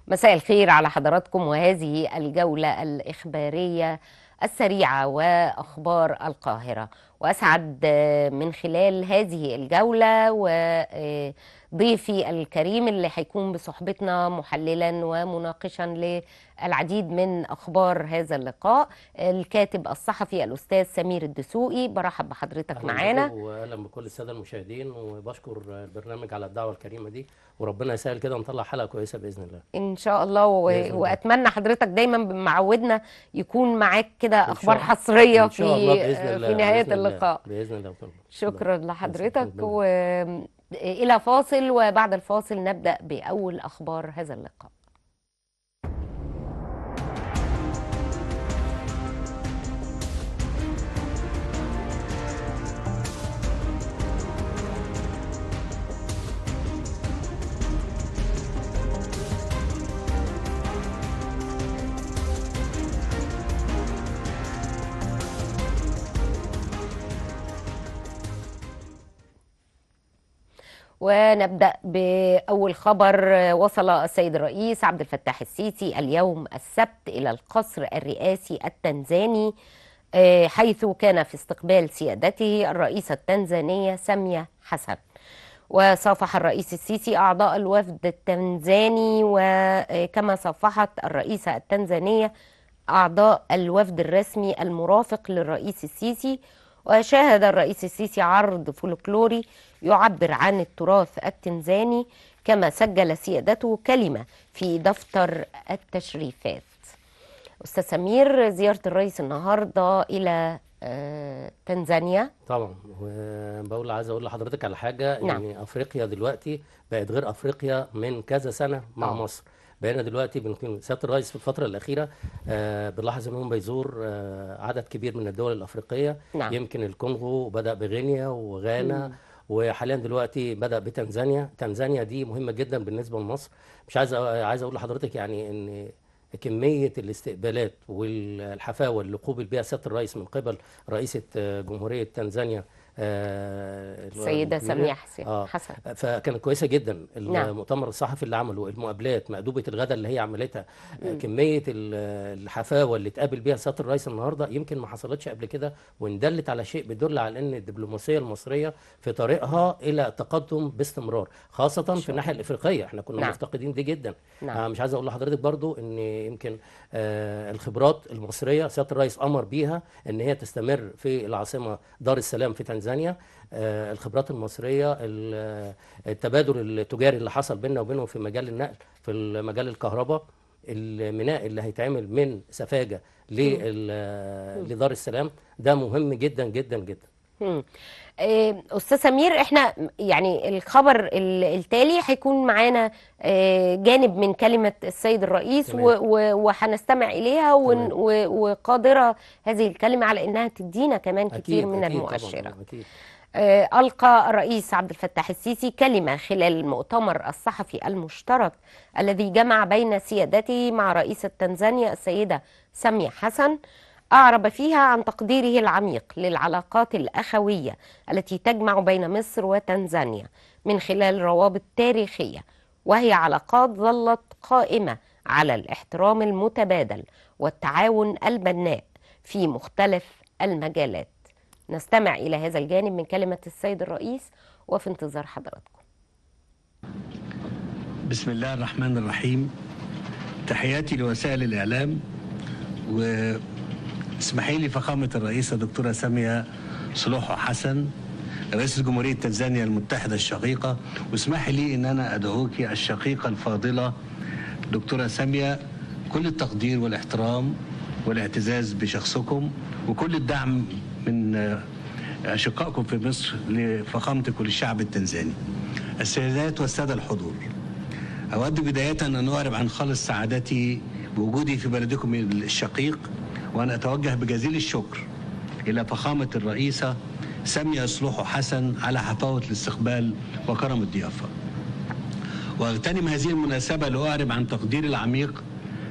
مساء الخير على حضراتكم، وهذه الجولة الإخبارية السريعة وأخبار القاهرة. وأسعد من خلال هذه الجولة وضيفي الكريم اللي هيكون بصحبتنا محللا ومناقشا للعديد من أخبار هذا اللقاء، الكاتب الصحفي الأستاذ سمير الدسوقي. برحب بحضرتك معانا. وأهلا بكل السادة المشاهدين، وبشكر البرنامج على الدعوة الكريمة دي، وربنا يسهل كده ونطلع حلقة كويسة بإذن الله إن شاء الله. وأتمنى حضرتك دايما معودنا يكون معاك كده أخبار حصرية في نهاية اللقاء بإذن الله. شكرا لحضرتك. وإلى فاصل، وبعد الفاصل نبدأ بأول أخبار هذا اللقاء. ونبدأ بأول خبر. وصل السيد الرئيس عبد الفتاح السيسي اليوم السبت إلى القصر الرئاسي التنزاني، حيث كان في استقبال سيادته الرئيسة التنزانية سامية حسن. وصافح الرئيس السيسي أعضاء الوفد التنزاني، وكما صافحت الرئيسة التنزانية أعضاء الوفد الرسمي المرافق للرئيس السيسي. وشاهد الرئيس السيسي عرض فولكلوري يعبر عن التراث التنزاني، كما سجل سيادته كلمة في دفتر التشريفات. أستاذ سمير، زيارة الرئيس النهاردة إلى تنزانيا. طبعا، وبقول عايز أقول لحضرتك على حاجة. نعم. إن أفريقيا دلوقتي بقت غير أفريقيا من كذا سنة مع مصر. بقينا دلوقتي بنكون سيادة الرئيس في الفترة الأخيرة بنلاحظ إن هم بيزور عدد كبير من الدول الأفريقية. نعم. يمكن الكونغو بدأ بغينيا وغانا، وحاليا دلوقتي بدأ بتنزانيا. تنزانيا دي مهمة جدا بالنسبة لمصر. مش عايز أقول لحضرتك يعني إن كمية الاستقبالات والحفاوة اللي قوبل بها سيادة الرئيس من قبل رئيسة جمهورية تنزانيا السيدة سامية حسن، فكانت كويسة جدا. المؤتمر الصحفي اللي عمله، المقابلات، مأدوبة الغداء اللي هي عملتها، كمية الحفاوة اللي اتقابل بيها سيادة الرئيس النهاردة يمكن ما حصلتش قبل كده، وإن دلت على شيء بيدل على أن الدبلوماسية المصرية في طريقها إلى التقدم باستمرار، خاصة في الناحية الإفريقية. احنا كنا مفتقدين دي جدا. نعم. مش عايز أقول لحضرتك برضو أن يمكن الخبرات المصرية سيادة الرئيس أمر بيها أن هي تستمر في العاصمة دار السلام في تنزانيا. الخبرات المصرية، التبادل التجاري اللي حصل بيننا وبينهم في مجال النقل، في مجال الكهرباء، الميناء اللي هيتعمل من سفاجة لدار السلام، ده مهم جدا جدا جدا. أستاذ سمير، احنا يعني الخبر التالي هيكون معانا جانب من كلمة السيد الرئيس وهنستمع إليها، وقادرة هذه الكلمة على إنها تدينا كمان كتير من المؤشرات. ألقى الرئيس عبد الفتاح السيسي كلمة خلال المؤتمر الصحفي المشترك الذي جمع بين سيادته مع رئيسة تنزانيا السيدة سامية حسن، أعرب فيها عن تقديره العميق للعلاقات الأخوية التي تجمع بين مصر وتنزانيا من خلال روابط تاريخية، وهي علاقات ظلت قائمة على الاحترام المتبادل والتعاون البناء في مختلف المجالات. نستمع إلى هذا الجانب من كلمة السيد الرئيس، وفي انتظار حضراتكم. بسم الله الرحمن الرحيم. تحياتي لوسائل الإعلام، و اسمحي لي فخامة الرئيسة دكتورة سامية صلوحو حسن رئيسة جمهورية تنزانيا المتحدة الشقيقة، واسمحي لي ان انا ادعوك الشقيقة الفاضلة دكتورة سامية، كل التقدير والاحترام والاعتزاز بشخصكم وكل الدعم من اشقائكم في مصر لفخامتك وللشعب التنزاني. السيدات والسادة الحضور، اود بداية ان اعرب عن خالص سعادتي بوجودي في بلدكم الشقيق، وأن أتوجه بجزيل الشكر إلى فخامة الرئيسة سامية صلوحو حسن على حفاوة الاستقبال وكرم الضيافة. وأغتنم هذه المناسبة لأعرب عن تقديري العميق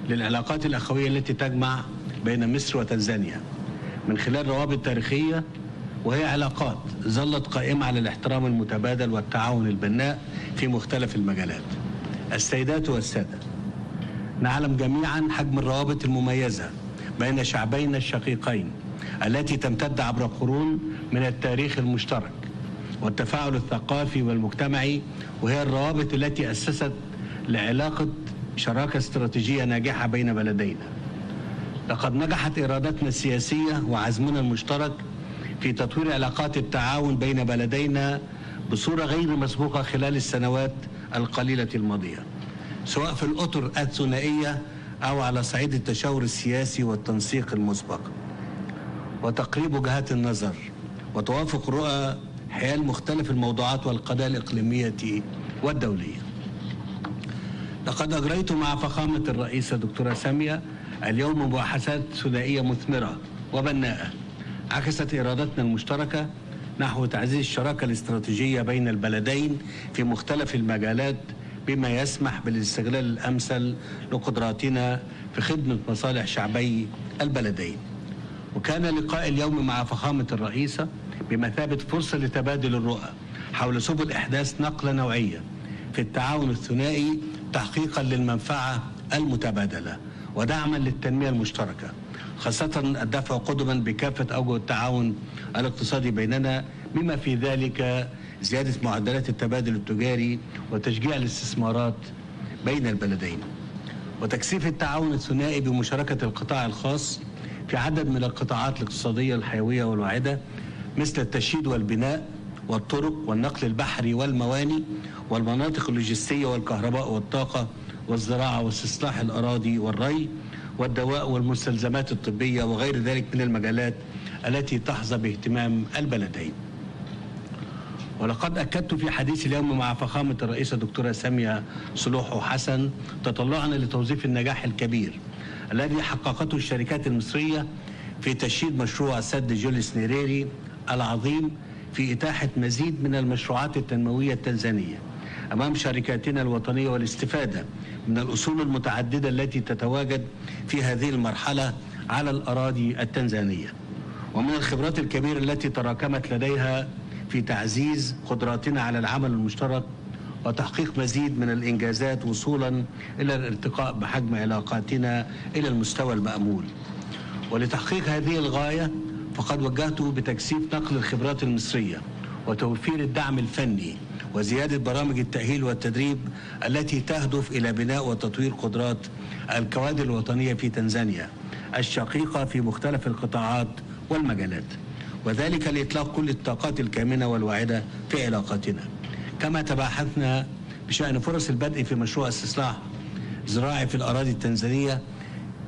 للعلاقات الأخوية التي تجمع بين مصر وتنزانيا من خلال روابط تاريخية وهي علاقات ظلت قائمة على الاحترام المتبادل والتعاون البناء في مختلف المجالات. السيدات والسادة، نعلم جميعا حجم الروابط المميزة بين شعبينا الشقيقين التي تمتد عبر قرون من التاريخ المشترك والتفاعل الثقافي والمجتمعي، وهي الروابط التي أسست لعلاقة شراكة استراتيجية ناجحة بين بلدينا. لقد نجحت إرادتنا السياسية وعزمنا المشترك في تطوير علاقات التعاون بين بلدينا بصورة غير مسبوقة خلال السنوات القليلة الماضية، سواء في الأطر الثنائية أو على صعيد التشاور السياسي والتنسيق المسبق وتقريب وجهات النظر وتوافق رؤى حيال مختلف الموضوعات والقضايا الإقليمية والدولية. لقد أجريت مع فخامة الرئيسة دكتورة سامية اليوم مباحثات ثنائية مثمرة وبناءة عكست إرادتنا المشتركة نحو تعزيز الشراكة الاستراتيجية بين البلدين في مختلف المجالات، بما يسمح بالاستغلال الأمثل لقدراتنا في خدمة مصالح شعبي البلدين. وكان لقاء اليوم مع فخامة الرئيسة بمثابة فرصة لتبادل الرؤى حول سبل إحداث نقلة نوعية في التعاون الثنائي تحقيقا للمنفعة المتبادلة ودعما للتنمية المشتركة، خاصة الدفع قدما بكافة أوجه التعاون الاقتصادي بيننا، بما في ذلك زيادة معدلات التبادل التجاري وتشجيع الاستثمارات بين البلدين، وتكثيف التعاون الثنائي بمشاركة القطاع الخاص في عدد من القطاعات الاقتصادية الحيوية والواعدة مثل التشييد والبناء والطرق والنقل البحري والمواني والمناطق اللوجستية والكهرباء والطاقة والزراعة واستصلاح الأراضي والري والدواء والمستلزمات الطبية وغير ذلك من المجالات التي تحظى باهتمام البلدين. ولقد أكدت في حديث اليوم مع فخامة الرئيسة دكتورة سامية صلوحو حسن تطلعنا لتوظيف النجاح الكبير الذي حققته الشركات المصرية في تشييد مشروع سد جوليوس نيريري العظيم في إتاحة مزيد من المشروعات التنموية التنزانية أمام شركاتنا الوطنية والاستفادة من الأصول المتعددة التي تتواجد في هذه المرحلة على الأراضي التنزانية، ومن الخبرات الكبيرة التي تراكمت لديها في تعزيز قدراتنا على العمل المشترك وتحقيق مزيد من الإنجازات وصولا إلى الارتقاء بحجم علاقاتنا إلى المستوى المأمول. ولتحقيق هذه الغاية فقد وجهت بتكثيف نقل الخبرات المصرية وتوفير الدعم الفني وزيادة برامج التأهيل والتدريب التي تهدف إلى بناء وتطوير قدرات الكوادر الوطنية في تنزانيا الشقيقة في مختلف القطاعات والمجالات، وذلك لإطلاق كل الطاقات الكامنة والواعدة في علاقاتنا. كما تباحثنا بشأن فرص البدء في مشروع استصلاح زراعي في الأراضي التنزانية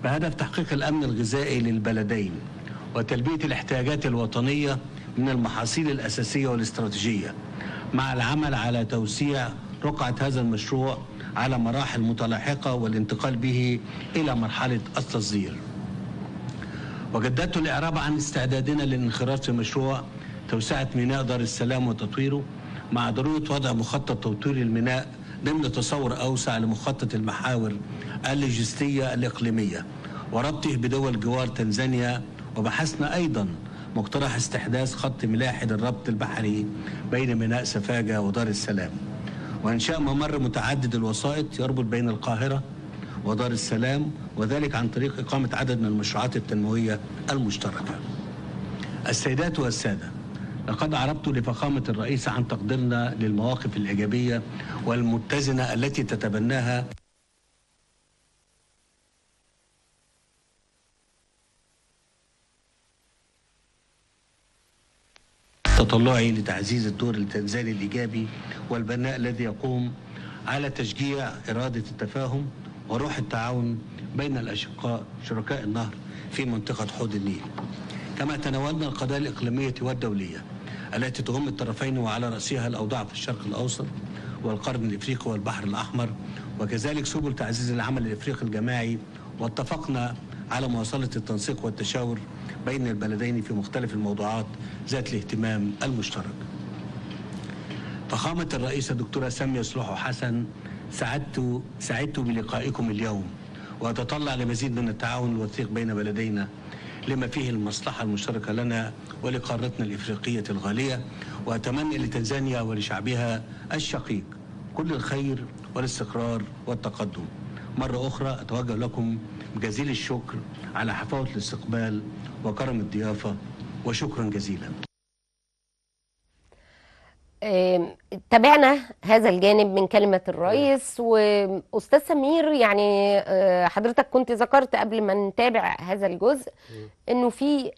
بهدف تحقيق الأمن الغذائي للبلدين وتلبية الاحتياجات الوطنية من المحاصيل الأساسية والاستراتيجية، مع العمل على توسيع رقعة هذا المشروع على مراحل متلاحقة والانتقال به إلى مرحلة التصدير. وجددت الإعراب عن استعدادنا للانخراط في مشروع توسعة ميناء دار السلام وتطويره، مع ضرورة وضع مخطط تطوير الميناء ضمن تصور أوسع لمخطط المحاور اللوجستية الإقليمية وربطه بدول جوار تنزانيا. وبحثنا أيضا مقترح استحداث خط ملاحي للربط البحري بين ميناء سفاجة ودار السلام، وإنشاء ممر متعدد الوسائط يربط بين القاهرة ودار السلام، وذلك عن طريق إقامة عدد من المشروعات التنموية المشتركة. السيدات والسادة، لقد أعربت لفخامة الرئيس عن تقديرنا للمواقف الإيجابية والمتزنة التي تتبناها تطلعي لتعزيز الدور التنزاني الإيجابي والبناء الذي يقوم على تشجيع إرادة التفاهم وروح التعاون بين الأشقاء شركاء النهر في منطقة حوض النيل. كما تناولنا القضايا الإقليمية والدولية التي تهم الطرفين وعلى رأسها الأوضاع في الشرق الأوسط والقرن الإفريقي والبحر الأحمر، وكذلك سبل تعزيز العمل الإفريقي الجماعي، واتفقنا على مواصلة التنسيق والتشاور بين البلدين في مختلف الموضوعات ذات الاهتمام المشترك. فخامة الرئيسة الدكتورة سامية صلوحو حسن، سعدت بلقائكم اليوم، وأتطلع لمزيد من التعاون الوثيق بين بلدينا لما فيه المصلحة المشتركة لنا ولقارتنا الإفريقية الغالية، وأتمنى لتنزانيا ولشعبها الشقيق كل الخير والاستقرار والتقدم، مرة أخرى أتوجه لكم بجزيل الشكر على حفاوة الاستقبال وكرم الضيافة، وشكرا جزيلا. تابعنا هذا الجانب من كلمة الرئيس. وأستاذ سمير، يعني حضرتك كنت ذكرت قبل ما نتابع هذا الجزء انه في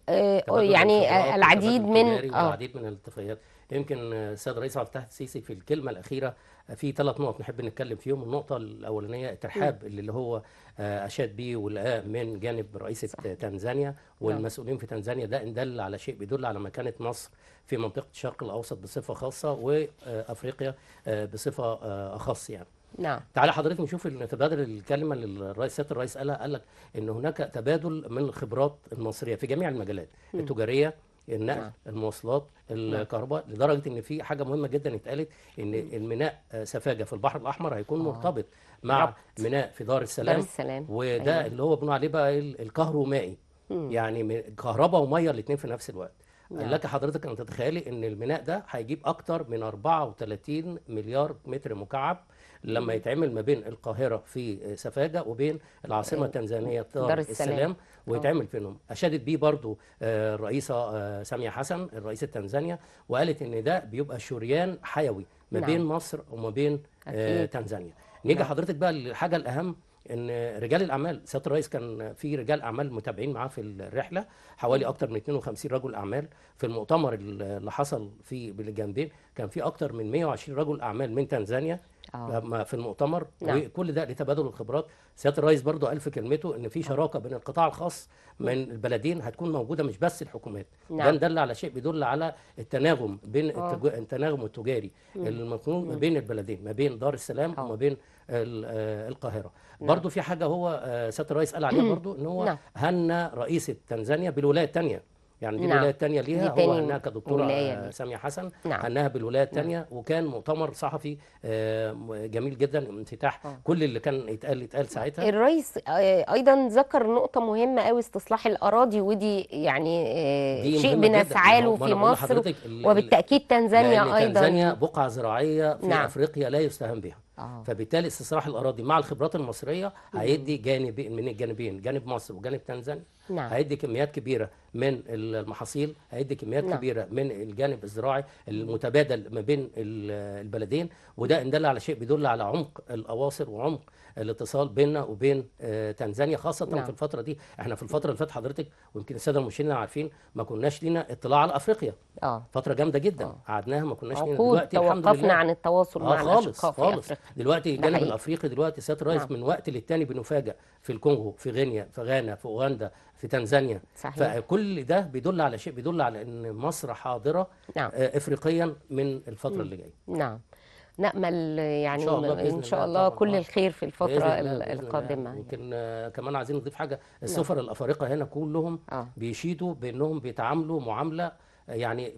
يعني العديد من العديد من الاتفاقيات. يمكن السيد الرئيس عبد الفتاح السيسي في الكلمة الأخيرة في 3 نقط نحب نتكلم فيهم. النقطة الأولانية الترحاب اللي هو أشاد به ولقاه من جانب رئيسة تنزانيا والمسؤولين في تنزانيا، ده إن دل على شيء بيدل على مكانة مصر في منطقة الشرق الأوسط بصفة خاصة وأفريقيا بصفة أخص يعني. نعم. تعالى حضرتك نشوف تبادل الكلمة اللي الرئيس سيادة الرئيس قالها. قال لك إن هناك تبادل من الخبرات المصرية في جميع المجالات، التجارية، النقل، المواصلات، الكهرباء، لدرجة ان في حاجة مهمة جدا اتقالت ان الميناء سفاجه في البحر الاحمر هيكون مرتبط مع ميناء في دار السلام، وده أيوة. اللي هو بنقول عليه بقى الكهرومائي، يعني كهرباء ومية الاثنين في نفس الوقت. قال لك حضرتك ان تتخيلي ان الميناء ده هيجيب اكتر من 34 مليار متر مكعب لما يتعمل ما بين القاهرة في سفاجة وبين العاصمة التنزانية دار السلام ويتعمل فينهم. أشادت بيه برضو الرئيسة سامية حسن الرئيسة تنزانيا، وقالت إن ده بيبقى شريان حيوي ما بين مصر وما بين تنزانيا. نيجي حضرتك بقى للحاجة الأهم، ان رجال الاعمال، سيادة الرئيس كان في رجال اعمال متابعين معاه في الرحلة، حوالي اكتر من 52 رجل اعمال. في المؤتمر اللي حصل في بالجنبين كان في اكتر من 120 رجل اعمال من تنزانيا في المؤتمر. وكل ده لتبادل الخبرات. سيادة الرئيس برضو قال في كلمته ان في شراكة بين القطاع الخاص من البلدين هتكون موجودة، مش بس الحكومات. ده دل على شيء بيدل على التناغم بين التناغم التجاري المفروض ما بين البلدين، ما بين دار السلام وما بين القاهرة. برضو في حاجة هو سيادة الرئيس قال عليها برضو، ان هو هنى رئيسه تنزانيا بالولايه الثانية، يعني دي الولاية الثانية ليها، هو هناها كدكتوره سامية حسن، هناها بالولايه الثانية. وكان مؤتمر صحفي جميل جدا، انفتاح كل اللي كان يتقال ساعتها. الرئيس ايضا ذكر نقطة مهمة قوي، استصلاح الاراضي، ودي يعني دي شيء بنسعى له في مصر، وبالتاكيد تنزانيا ايضا. تنزانيا بقعة زراعية في افريقيا لا يستهان بها. فبالتالي استصلاح الاراضي مع الخبرات المصرية هيدي جانبين من الجانبين، جانب مصر وجانب تنزانيا. هيدي كميات كبيرة من المحاصيل، هيدي كميات كبيرة من الجانب الزراعي المتبادل ما بين البلدين. وده ان دل على شيء بيدل على عمق الاواصر وعمق الاتصال بيننا وبين تنزانيا، خاصة في الفترة دي. احنا في الفترة اللي فاتت حضرتك، ويمكن السادة المشيرين عارفين، ما كناش لينا اطلاع على افريقيا. فترة جامدة جدا قعدناها، ما كناش لينا. دلوقتي الحمد لله توقفنا عن التواصل مع الاشقاء في افريقيا. دلوقتي الجانب الافريقي دلوقتي سيادة الرئيس من وقت للتاني بنفاجئ في الكونغو، في غينيا، في غانا، في اوغندا، في تنزانيا. صحيح. فكل ده بيدل على شيء، بيدل على ان مصر حاضره افريقيا من الفترة اللي جاية. نعم، نأمل يعني إن شاء الله كل الخير في الفترة القادمة. يمكن كمان عايزين نضيف حاجة، السفر الأفارقة هنا كلهم بيشيدوا بأنهم بيتعاملوا معاملة يعني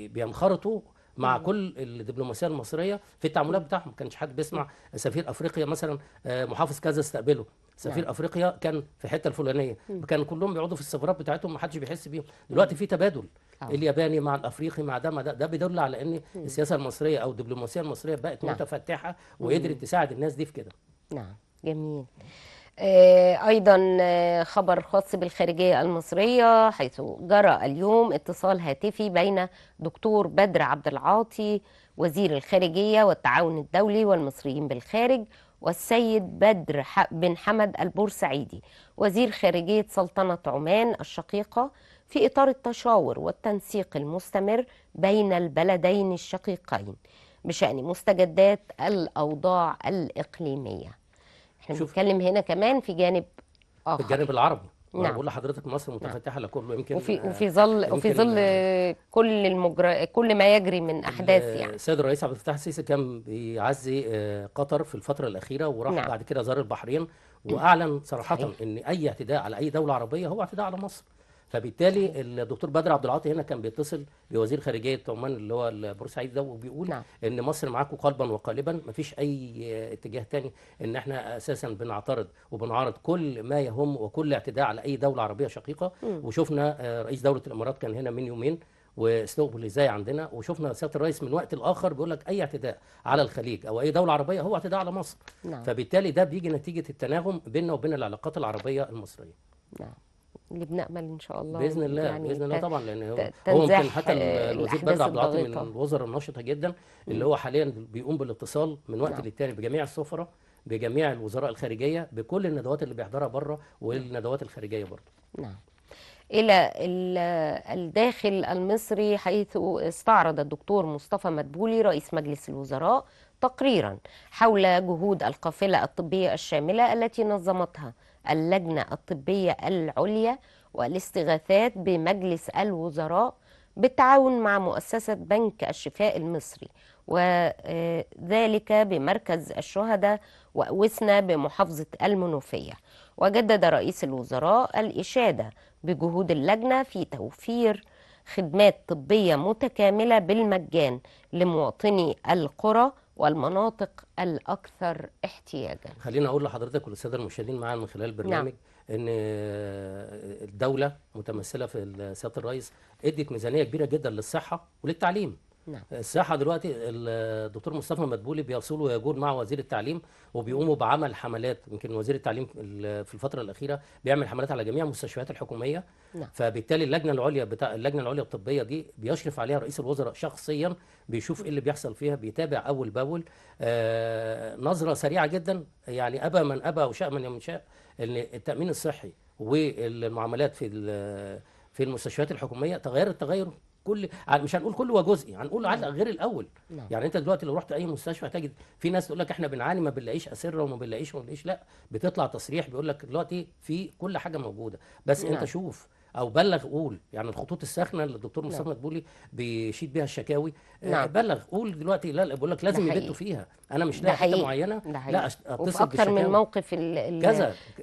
بينخرطوا مع كل الدبلوماسية المصرية في التعاملات بتاعهم. ما كانش حد بيسمع سفير افريقيا مثلا محافظ كذا استقبله، سفير افريقيا كان في الحتة الفلانية، كان كلهم بيقعدوا في السفارات بتاعتهم ما حدش بيحس بيهم. دلوقتي في تبادل الياباني مع الافريقي مع ده مع ده، ده بيدل على ان السياسة المصرية او الدبلوماسية المصرية بقت متفتحه وقدرت تساعد الناس دي في كده. نعم، جميل. أيضا خبر خاص بالخارجية المصرية، حيث جرى اليوم اتصال هاتفي بين دكتور بدر عبد العاطي وزير الخارجية والتعاون الدولي والمصريين بالخارج، والسيد بدر بن حمد البورسعيدي وزير خارجية سلطنة عمان الشقيقة، في إطار التشاور والتنسيق المستمر بين البلدين الشقيقين بشأن مستجدات الأوضاع الإقليمية. احنا بنتكلم هنا كمان في جانب آخر، في الجانب العربي. نعم. بقول لحضرتك مصر متفتحه لكله، يمكن وفي ظل كل كل ما يجري من احداث. يعني السيد الرئيس عبد الفتاح السيسي كان بيعزي قطر في الفترة الاخيرة، وراح بعد كده زار البحرين، واعلن صراحة ان اي اعتداء على اي دولة عربية هو اعتداء على مصر. فبالتالي الدكتور بدر عبد العاطي هنا كان بيتصل بوزير خارجية عمان اللي هو البورسعيد ده، وبيقول ان مصر معاكم قلبا وقالبا، مفيش اي اتجاه تاني، ان احنا اساسا بنعترض وبنعارض كل ما يهم وكل اعتداء على اي دولة عربية شقيقه. وشفنا رئيس دولة الامارات كان هنا من يومين، واستقبل ازاي عندنا. وشفنا سيادة الرئيس من وقت لاخر بيقول لك اي اعتداء على الخليج او اي دولة عربية هو اعتداء على مصر. نعم. فبالتالي ده بيجي نتيجة التناغم بيننا وبين العلاقات العربية المصرية. نعم، اللي بنأمل ان شاء الله باذن الله، يعني باذن الله طبعا، لان هو ممكن حتى الوزير بدر عبد العاطي من الوزراء النشطه جدا اللي هو حاليا بيقوم بالاتصال من وقت للتاني بجميع السفراء، بجميع الوزراء الخارجية، بكل الندوات اللي بيحضرها بره والندوات الخارجية برضه. نعم. إلى الداخل المصري، حيث استعرض الدكتور مصطفى مدبولي رئيس مجلس الوزراء تقريرا حول جهود القافلة الطبية الشاملة التي نظمتها اللجنة الطبية العليا والاستغاثات بمجلس الوزراء بالتعاون مع مؤسسة بنك الشفاء المصري، وذلك بمركز الشهداء وأوسنا بمحافظة المنوفية. وجدد رئيس الوزراء الإشادة بجهود اللجنة في توفير خدمات طبية متكاملة بالمجان لمواطني القرى والمناطق الأكثر احتياجا. خلينا أقول لحضرتك والسادة المشاهدين معانا من خلال البرنامج، نعم، إن الدولة متمثلة في سيادة الرئيس ادت ميزانية كبيرة جدا للصحة وللتعليم. نعم. الصحة دلوقتي الدكتور مصطفى مدبولي بيصول ويجول مع وزير التعليم وبيقوموا بعمل حملات. يمكن وزير التعليم في الفترة الأخيرة بيعمل حملات على جميع المستشفيات الحكومية. نعم. فبالتالي اللجنة العليا بتاع اللجنة العليا الطبية دي بيشرف عليها رئيس الوزراء شخصيا، بيشوف ايه اللي بيحصل فيها، بيتابع أول بأول. نظرة سريعة جدا، يعني أبى من أبى وشاء من شاء، إن التأمين الصحي والمعاملات في المستشفيات الحكومية تغيرت تغير كل، مش هنقول كل وجزئي، هنقول على غير الاول. نعم. يعني انت دلوقتي لو رحت اي مستشفى هتجد في ناس تقول لك احنا بنعاني، ما بنلاقيش اسره وما بنلاقيش وما بنلاقيش. لا، بتطلع تصريح بيقول لك دلوقتي في كل حاجة موجودة، بس نعم. انت شوف او بلغ قول. يعني الخطوط الساخنة اللي الدكتور مصطفى مدبولي بيشيد بيها الشكاوي، نعم، بلغ قول دلوقتي. لا، بقول لك لازم يبتوا فيها، انا مش لاقي حتة معينة، لا اتصل اكتر من موقف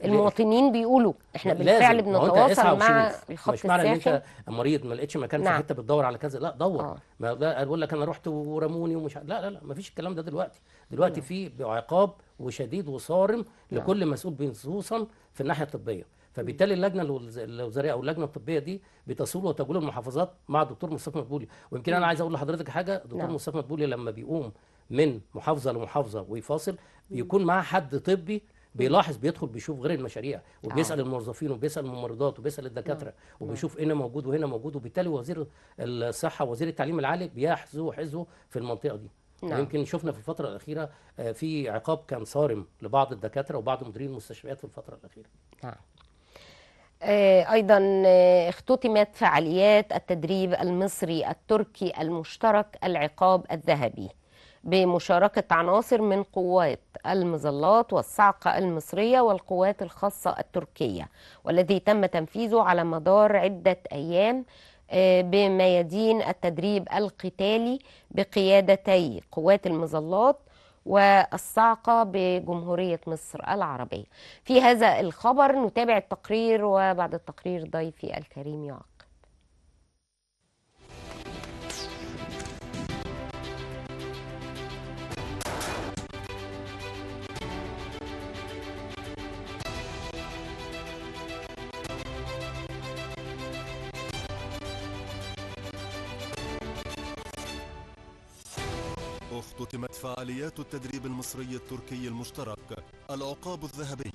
المواطنين بيقولوا احنا بالفعل بنتواصل مع الخط مش معنى ان الساخن. انت مريض ما لقيتش مكان، نعم، في حتة بتدور على كذا، لا دور. ما لا اقول لك انا رحت ورموني ومش، لا لا لا، ما فيش الكلام ده دلوقتي. دلوقتي نعم. في عقاب وشديد وصارم نعم. لكل مسؤول، خصوصا في الناحية الطبية. فبالتالي اللجنة الوزارية او اللجنة الطبية دي بتصول وتجول المحافظات مع الدكتور مصطفى مدبولي. ويمكن انا عايز اقول لحضرتك حاجة، الدكتور نعم. مصطفى مدبولي لما بيقوم من محافظة لمحافظه ويفاصل، بيكون معاه حد طبي بيلاحظ، بيدخل بيشوف غير المشاريع، وبيسال الموظفين وبيسال الممرضات وبيسال الدكاترة، وبيشوف هنا موجود وهنا موجود. وبالتالي وزير الصحة ووزير التعليم العالي بيحذو حذوه في المنطقة دي. نعم. ويمكن شفنا في الفترة الأخيرة في عقاب كان صارم لبعض الدكاترة وبعض مديرين المستشفيات في الفترة الأخيرة. نعم. أيضا اختتمت فعاليات التدريب المصري التركي المشترك العقاب الذهبي بمشاركة عناصر من قوات المظلات والصاعقة المصرية والقوات الخاصة التركية، والذي تم تنفيذه على مدار عدة أيام بميادين التدريب القتالي بقيادتي قوات المظلات والصاعقة بجمهورية مصر العربية. في هذا الخبر نتابع التقرير، وبعد التقرير ضيفي الكريم يعقب. اختتمت فعاليات التدريب المصري التركي المشترك العقاب الذهبي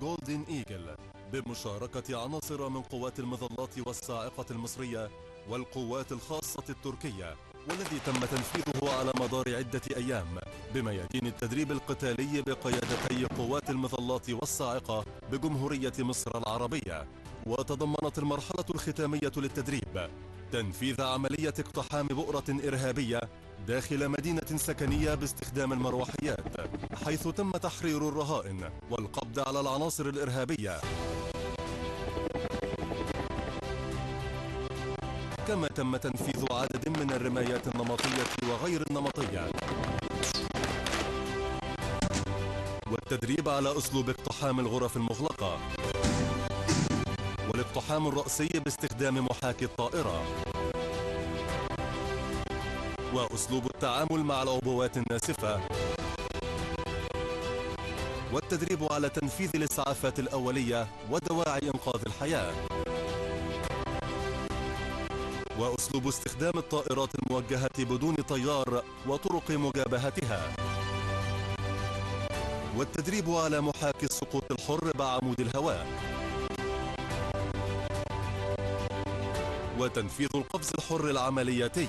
Golden Eagle بمشاركة عناصر من قوات المظلات والصاعقة المصرية والقوات الخاصة التركية، والذي تم تنفيذه على مدار عدة أيام بميادين التدريب القتالي بقيادتي قوات المظلات والصاعقة بجمهورية مصر العربية. وتضمنت المرحلة الختامية للتدريب تنفيذ عملية اقتحام بؤرة إرهابية داخل مدينة سكنية باستخدام المروحيات، حيث تم تحرير الرهائن والقبض على العناصر الإرهابية. كما تم تنفيذ عدد من الرمايات النمطية وغير النمطية، والتدريب على أسلوب اقتحام الغرف المغلقة والاقتحام الرأسي باستخدام محاكي الطائرة، وأسلوب التعامل مع العبوات الناسفة، والتدريب على تنفيذ الإسعافات الأولية ودواعي إنقاذ الحياة. وأسلوب استخدام الطائرات الموجهة بدون طيار وطرق مجابهتها، والتدريب على محاكي السقوط الحر بعمود الهواء، وتنفيذ القفز الحر العملياتي.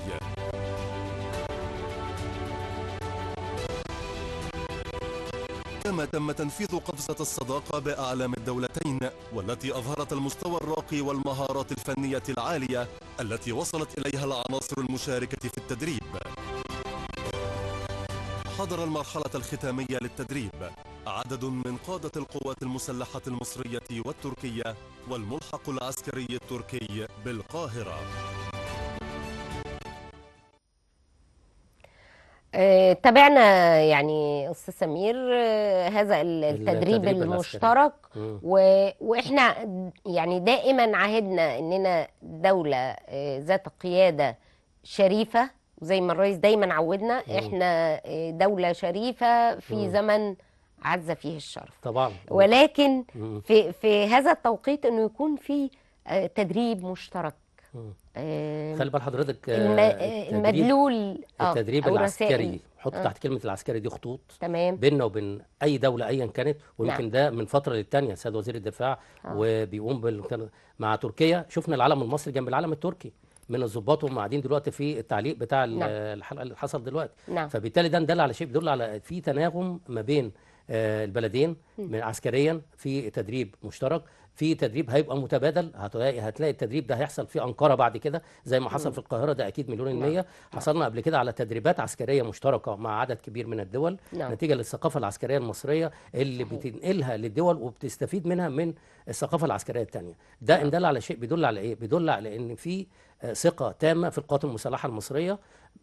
كما تم تنفيذ قفزة الصداقة بأعلام الدولتين، والتي أظهرت المستوى الراقي والمهارات الفنية العالية التي وصلت إليها العناصر المشاركة في التدريب. حضر المرحلة الختامية للتدريب عدد من قادة القوات المسلحة المصرية والتركية والملحق العسكري التركي بالقاهرة. تابعنا يعني أستاذ سمير هذا التدريب المشترك، وإحنا يعني دائما عهدنا إننا دولة ذات قيادة شريفة، وزي ما الرئيس دايما عودنا إحنا دولة شريفة في زمن عز فيه الشرف طبعا، ولكن في هذا التوقيت إنه يكون في تدريب مشترك. خلي بال حضرتك المدلول التدريب العسكري، حط تحت كلمة العسكري دي خطوط، تمام، بيننا وبين أي دولة أيا كانت. ويمكن ده من فترة للتانية السيد وزير الدفاع وبيقوم مع تركيا، شفنا العلم المصري جنب العلم التركي من الضباط وهم قاعدين دلوقتي في التعليق بتاع الحلقة اللي حصل دلوقتي. فبالتالي ده دل على شيء، بيدل على في تناغم ما بين البلدين من عسكريا، في تدريب مشترك، في تدريب هيبقى متبادل. هتلاقي التدريب ده هيحصل في أنقرة بعد كده زي ما حصل في القاهرة، ده أكيد 1,000,000%. حصلنا قبل كده على تدريبات عسكرية مشتركة مع عدد كبير من الدول، نتيجة للثقافة العسكرية المصرية اللي بتنقلها للدول وبتستفيد منها من الثقافة العسكرية الثانية. ده إن دل على شيء بيدل على إيه؟ بيدل على إن في ثقة تامة في القوات المسلحة المصرية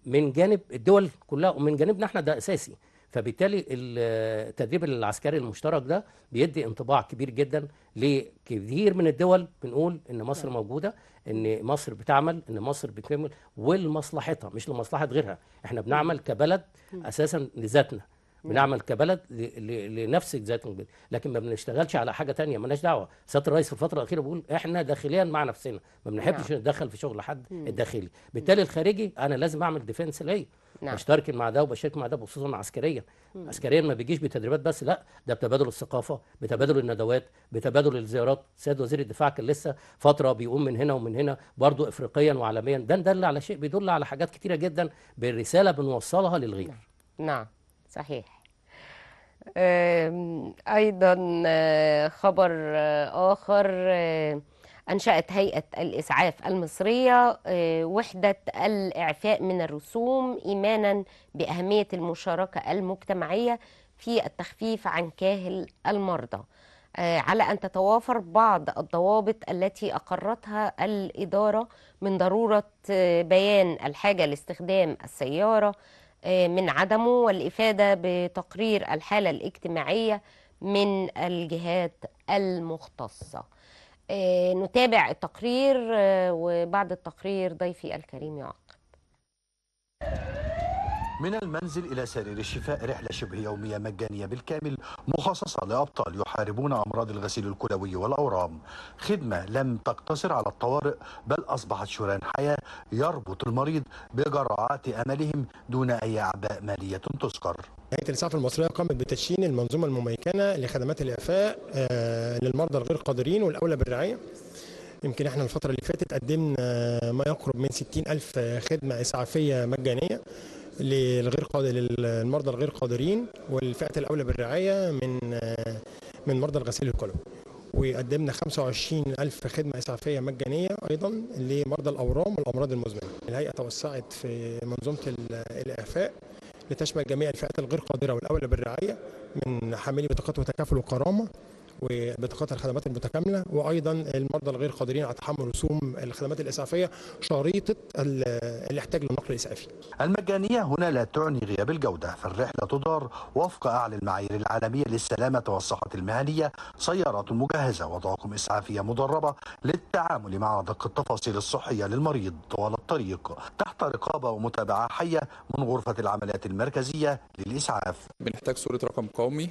من جانب الدول كلها ومن جانبنا احنا، ده أساسي. فبالتالي التدريب العسكري المشترك ده بيدي انطباع كبير جدا لكثير من الدول، بنقول ان مصر موجودة، ان مصر بتعمل، ان مصر بتكمل ولمصلحتها مش لمصلحة غيرها. احنا بنعمل كبلد اساسا لذاتنا، بنعمل كبلد لنفس ذاتنا، لكن ما بنشتغلش على حاجة ثانية مالناش دعوه. سيادة الرئيس في الفترة الاخيرة بيقول احنا داخليا مع نفسنا، ما بنحبش نتدخل في شغل حد الداخلي. بالتالي الخارجي انا لازم اعمل defense ليا، بشترك مع ده وبشارك مع ده، خصوصا عسكريا. عسكريا ما بيجيش بتدريبات بس، لا، ده بتبادل الثقافة، بتبادل الندوات، بتبادل الزيارات. سيد وزير الدفاع كان لسه فترة بيقوم من هنا ومن هنا برضو افريقيا وعالميا. ده دل على شيء، بيدل على حاجات كتيرة جدا بالرسالة بنوصلها للغير. نعم صحيح. أيضا خبر آخر، أنشأت هيئة الإسعاف المصرية وحدة الإعفاء من الرسوم إيمانا بأهمية المشاركة المجتمعية في التخفيف عن كاهل المرضى، على أن تتوافر بعض الضوابط التي أقرتها الإدارة من ضرورة بيان الحاجة لاستخدام السيارة من عدمه، والإفادة بتقرير الحالة الاجتماعية من الجهات المختصة. نتابع التقرير، وبعد التقرير ضيفي الكريم يعقب. من المنزل إلى سرير الشفاء، رحلة شبه يومية مجانية بالكامل مخصصة لأبطال يحاربون أمراض الغسيل الكلوي والأورام. خدمة لم تقتصر على الطوارئ بل أصبحت شريان حياة يربط المريض بجرعات أملهم دون أي أعباء مالية تذكر. هيئة الإسعاف المصرية قامت بتدشين المنظومة المميكنة لخدمات الإعفاء للمرضى الغير قادرين والأولى بالرعاية. يمكن احنا الفترة اللي فاتت قدمنا ما يقرب من 60,000 خدمة إسعافية مجانية للغير قادر، للمرضى الغير قادرين والفئة الأولى بالرعاية من مرضى الغسيل الكلوي، وقدمنا 25,000 خدمة إسعافية مجانية أيضا لمرضى الأورام والأمراض المزمنة. الهيئة توسعت في منظومة الإعفاء لتشمل جميع الفئات الغير قادرة والأولى بالرعاية من حاملي بطاقات وتكافل وكرامة وبطاقات الخدمات المتكاملة، وأيضا المرضى الغير قادرين على تحمل رسوم الخدمات الإسعافية شريطة الاحتياج للنقل الإسعافي. المجانية هنا لا تعني غياب الجودة، فالرحلة تدار وفق أعلى المعايير العالمية للسلامة والصحة المهنية، سيارات مجهزة وطواقم إسعافية مدربة للتعامل مع دق التفاصيل الصحية للمريض طوال الطريق تحت رقابة ومتابعة حية من غرفة العمليات المركزية للإسعاف. بنحتاج صورة رقم قومي،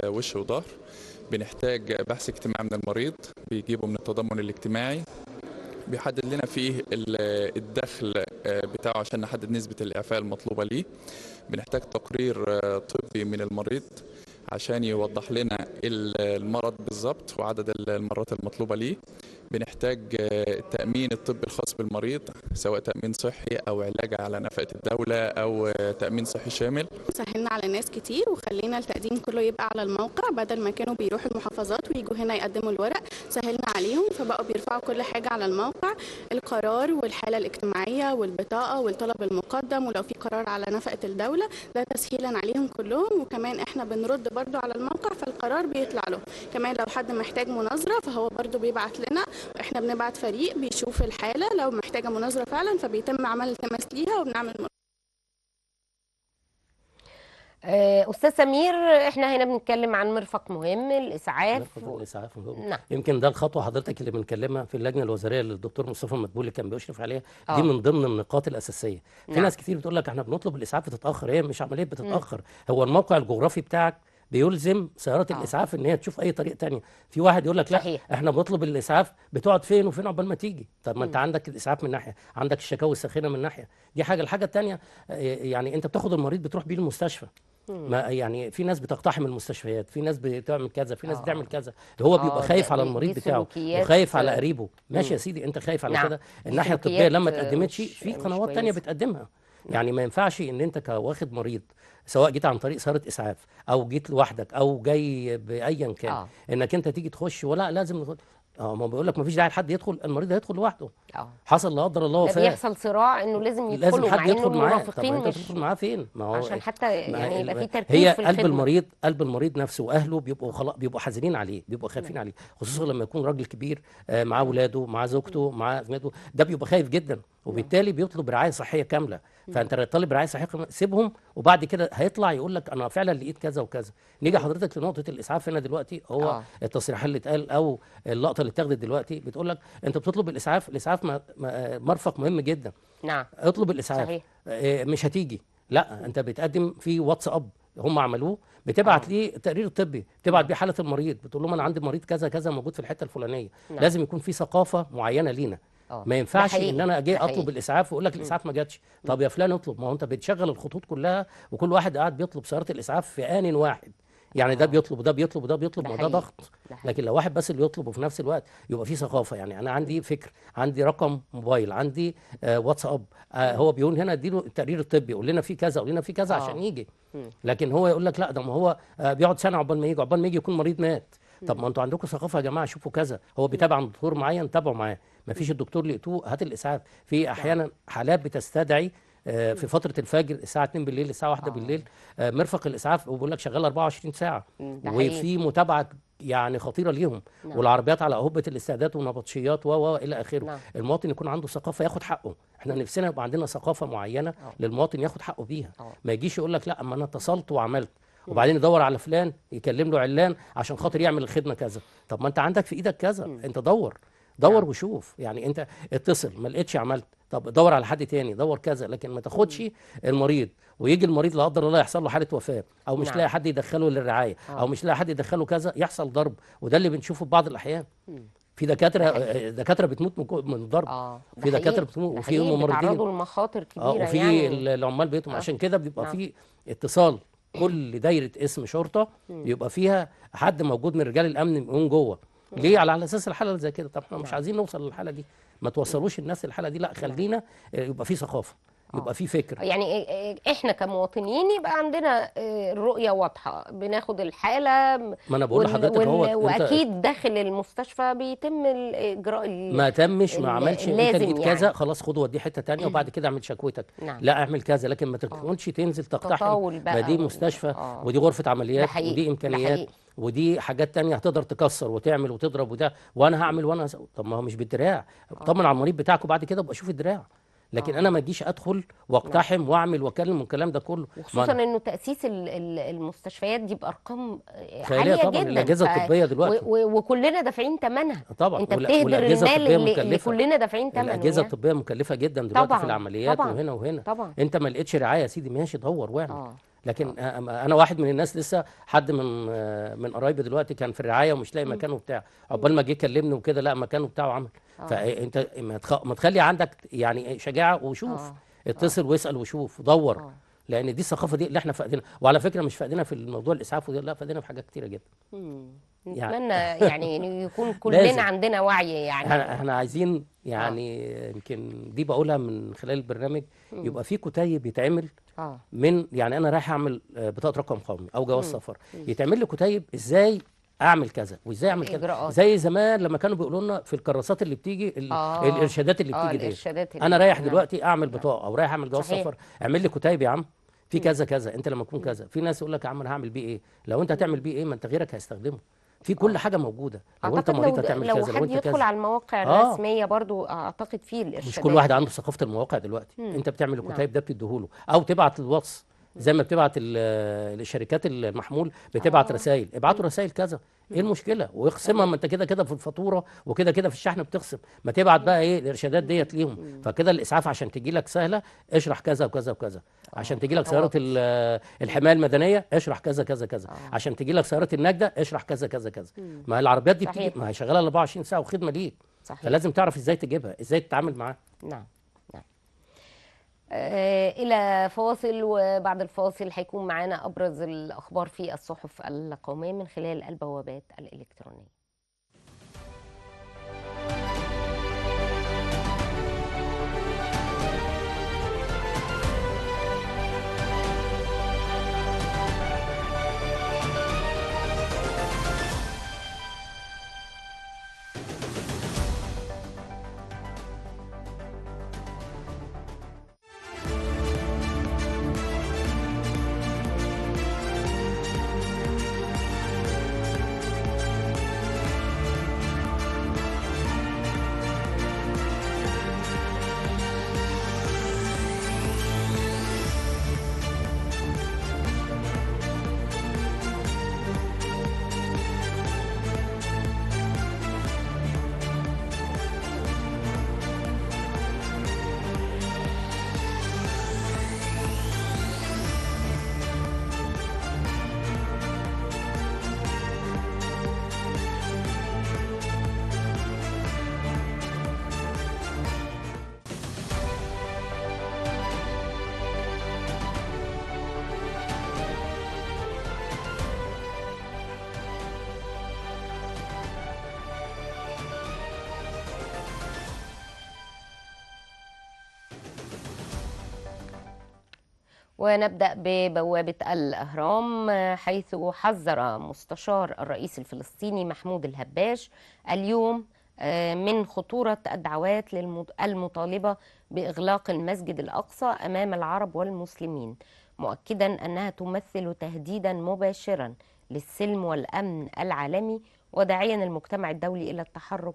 وش وظهر، بنحتاج بحث اجتماعي من المريض بيجيبه من التضامن الاجتماعي، بيحدد لنا فيه الدخل بتاعه عشان نحدد نسبة الإعفاء المطلوبة ليه. بنحتاج تقرير طبي من المريض عشان يوضح لنا المرض بالظبط وعدد المرات المطلوبة ليه. بنحتاج التأمين الطبي الخاص بالمريض، سواء تأمين صحي أو علاج على نفقة الدولة أو تأمين صحي شامل. سهلنا على ناس كتير وخلينا التقديم كله يبقى على الموقع، بدل ما كانوا بيروحوا المحافظات ويجوا هنا يقدموا الورق، سهلنا عليهم فبقوا بيرفعوا كل حاجة على الموقع، القرار والحالة الاجتماعية والبطاقة والطلب المقدم، ولو في قرار على نفقة الدولة، ده تسهيلا عليهم كلهم. وكمان احنا بنرد برضو على الموقع فالقرار بيطلع له. كمان لو حد محتاج مناظرة فهو برضو بيبعت لنا، واحنا بنبعت فريق بيشوف الحالة، لو محتاجة مناظرة فعلا فبيتم عمل التماس ليها وبنعمل مناظرة. أستاذ سمير، احنا هنا بنتكلم عن مرفق مهم، الإسعاف. الإسعاف مهم. نعم. يمكن ده الخطوة حضرتك اللي بنكلمها في اللجنة الوزارية اللي الدكتور مصطفى مدبولي كان بيشرف عليها، دي من ضمن النقاط الأساسية. في نعم. ناس كتير بتقول لك احنا بنطلب الإسعاف بتتأخر، هي مش عملية بتتأخر، هو الموقع الجغرافي بتاعك بيلزم سيارات الاسعاف ان هي تشوف اي طريق تانية. في واحد يقول لك لا صحيح. احنا بنطلب الاسعاف، بتقعد فين وفين عقبال ما تيجي؟ طب ما انت عندك الاسعاف من ناحية، عندك الشكاوي الساخنة من ناحية، دي حاجة. الحاجة الثانية يعني انت بتاخد المريض بتروح بيه المستشفى، ما يعني في ناس بتقتحم المستشفيات، في ناس بتعمل كذا، في ناس بتعمل كذا، هو بيبقى خايف على المريض بتاعه وخايف على قريبه. ماشي يا سيدي، انت خايف على كده. الناحية الطبية لما اتقدمتش في قنوات ثانية بتقدمها. يعني ما ينفعش ان انت كواخد مريض، سواء جيت عن طريق سيارة اسعاف او جيت لوحدك او جاي بايا كان، انك انت تيجي تخش ولا لازم ما بيقول لك ما فيش داعي لحد يدخل، المريض هيدخل لوحده. حصل لا قدر الله وفاه، بيحصل صراع انه لازم يدخلوا، لازم حد يدخل معاه. طب انت تدخل معاه فين؟ ما هو عشان حتى يعني يبقى في تركيز هي في الخدمة. قلب المريض، قلب المريض نفسه واهله بيبقوا خلاص، بيبقوا حزينين عليه، بيبقوا خايفين عليه، خصوصا لما يكون راجل كبير معاه اولاده، معاه زوجته، معاه ابنته، ده بيبقى خايف جدا، وبالتالي بيطلب رعاية صحية كاملة. فانت طالب رعاية صحية كاملة، سيبهم، وبعد كده هيطلع يقول لك انا فعلا لقيت كذا وكذا. نيجي حضرتك لنقطة الاسعاف هنا دلوقتي، هو التصريح اللي اتقال او اللقطة اللي اتاخدت دلوقتي بتقول لك انت بتطلب الاسعاف، الاسعاف مرفق مهم جدا. نعم. اطلب الاسعاف. صحيح. مش هتيجي، لا انت بتقدم في واتساب هم عملوه، بتبعت ليه التقرير الطبي، بتبعت بيه حاله المريض، بتقول لهم انا عندي مريض كذا كذا موجود في الحتة الفلانية. نعم. لازم يكون في ثقافة معينة لينا. ما ينفعش ان انا اجي اطلب الاسعاف واقول لك الاسعاف ما جاتش. طب يا فلان اطلب، ما هو انت بتشغل الخطوط كلها وكل واحد قاعد بيطلب سيارة الاسعاف في آن واحد، يعني ده بيطلب وده بيطلب وده بيطلب، ما ده ضغط. لكن لو واحد بس اللي يطلب وفي نفس الوقت يبقى في ثقافة، يعني انا عندي فكر، عندي رقم موبايل، عندي واتساب، هو بيقول هنا اديله التقرير الطبي، يقول لنا في كذا، يقول لنا في كذا عشان يجي. لكن هو يقول لك لا ده ما هو بيقعد سنة عقبال ما يجي، عقبال ما يجي يكون مريض مات. طب ما انتوا عندكم ثقافة يا جماعة، شوفوا كذا، هو بيتابع عند دكتور معين تابعوا معاه، ما فيش الدكتور لقيتوه هات الاسعاف. في احيانا حالات بتستدعي في فترة الفجر الساعة 2 بالليل، الساعة 1 بالليل، مرفق الاسعاف وبيقول لك شغال 24 ساعة، وفي متابعه يعني خطيرة ليهم. نعم. والعربيات على اهبه الاستعداد ونبطشيات و الى اخره. نعم. المواطن يكون عنده ثقافة ياخد حقه، احنا نفسنا يبقى عندنا ثقافة معينة للمواطن ياخد حقه بيها. ما يجيش يقول لك لا اما انا اتصلت وعملت، وبعدين يدور على فلان يكلم له علان عشان خاطر يعمل الخدمة كذا. طب ما انت عندك في ايدك كذا، انت دور دور وشوف، يعني انت اتصل ما لقيتش عملت، طب دور على حد تاني، دور كذا، لكن ما تاخدش المريض ويجي المريض لا قدر الله يحصل له حاله وفاه، او مش لاقي حد يدخله للرعاية، او مش لاقي حد يدخله كذا، يحصل ضرب. وده اللي بنشوفه في بعض الاحيان. في دكاترة بتموت من الضرب، في دكاترة بتموت، وفي ممرضين بيتعرضوا لمخاطر كبيرة، وفي يعني العمال بيتهم. عشان كده بيبقى في اتصال، كل دايرة اسم شرطه يبقى فيها حد موجود من رجال الامن من جوه. ليه؟ على اساس الحالة اللي زي كده. طب احنا مش عايزين نوصل للحالة دي، ما توصلوش الناس للحالة دي، لا خلينا يبقى في ثقافة، يبقى في فكر. يعني احنا كمواطنين يبقى عندنا الرؤية واضحة، بناخد الحالة. ما انا بقول لحضرتك هو واكيد داخل المستشفى بيتم الاجراء، ما تمش ما عملش، انت لقيت كذا يعني. خلاص خد وديه حتة ثانية وبعد كده اعمل شكوتك. نعم. لا اعمل كذا، لكن ما تكونش تنزل تقتحم. ما دي مستشفى ودي غرفة عمليات ودي امكانيات ودي حاجات تانية هتقدر تكسر وتعمل وتضرب وده، وانا هعمل وانا طب ما هو مش بالدراع. طمن على المريض بتاعك وبعد كده ابقى شوف الدراع. لكن انا ما اجيش ادخل واقتحم واعمل واكلم والكلام ده كله، وخصوصا انه تاسيس المستشفيات دي بارقام عالية طبعا جدا. الاجهزة الطبية دلوقتي وكلنا دافعين ثمنها طبعا. انت بتهدر المال اللي كلنا دافعين ثمنه. الاجهزة الطبية مكلفة جدا دلوقتي طبعًا في العمليات طبعًا وهنا وهنا طبعًا. انت ما لقيتش رعاية يا سيدي، ماشي دور واعمل. لكن انا واحد من الناس لسه حد من قرايبي دلوقتي كان في الرعاية ومش لاقي مكانه بتاع، عقبال ما جه كلمني وكده لا مكانه بتاعه عمل. فانت ما تخلي عندك يعني شجاعة وشوف، اتصل واسال وشوف ودور، لان دي الثقافة دي اللي احنا فاقدينها. وعلى فكرة مش فاقدينها في الموضوع الاسعاف وده، لا فاقدينها في حاجات كتيرة جدا. نتمنى يعني يكون كلنا عندنا وعي يعني. احنا عايزين يعني يمكن دي بقولها من خلال البرنامج، يبقى في كتيب يتعمل من يعني انا رايح اعمل بطاقة رقم قومي او جواز سفر، يتعمل لي كتيب ازاي اعمل كذا وازاي اعمل كذا، زي زمان لما كانوا بيقولوا لنا في الكراسات اللي بتيجي الارشادات اللي بتيجي دي. انا رايح دلوقتي اعمل بطاقة او رايح اعمل جواز سفر، اعمل لي كتيب يا عم في كذا كذا، انت لما تكون كذا. في ناس يقول لك يا عم انا هعمل بيه ايه؟ لو انت هتعمل بيه ايه ما انت غيرك هيستخدمه. في كل حاجة موجودة. لو انت مريض هتعمل كذا، لو انت كذا. لو حد يدخل على المواقع الرسمية برضو اعتقد فيه الارشادات. مش كل واحد عنده ثقافة المواقع دلوقتي. انت بتعمل الكتيب ده بتديهوله، او تبعت الواتس زي ما بتبعت الشركات المحمول بتبعت رسائل، ابعتوا رسائل كذا، ايه المشكلة؟ واخصمها، ما انت كده كده في الفاتورة وكده كده في الشحن بتخصم، ما تبعت بقى ايه الارشادات ديت ليهم. فكده الاسعاف عشان تجي لك سهلة، اشرح كذا وكذا وكذا. عشان تجي لك سيارة الحماية المدنية اشرح كذا كذا كذا. عشان تجي لك سيارة النجده اشرح كذا كذا كذا. ما العربيات دي بتيجي، ما هي شغالة 24 ساعة وخدمه ليك. فلازم تعرف ازاي تجيبها، ازاي تتعامل معاها. نعم. إلى فاصل، وبعد الفاصل هيكون معانا أبرز الأخبار في الصحف القومية من خلال البوابات الإلكترونية. ونبدأ ببوابة الأهرام، حيث حذر مستشار الرئيس الفلسطيني محمود الهباش اليوم من خطورة الدعوات المطالبة بإغلاق المسجد الأقصى أمام العرب والمسلمين، مؤكدا أنها تمثل تهديدا مباشرا للسلم والأمن العالمي، وداعيا المجتمع الدولي إلى التحرك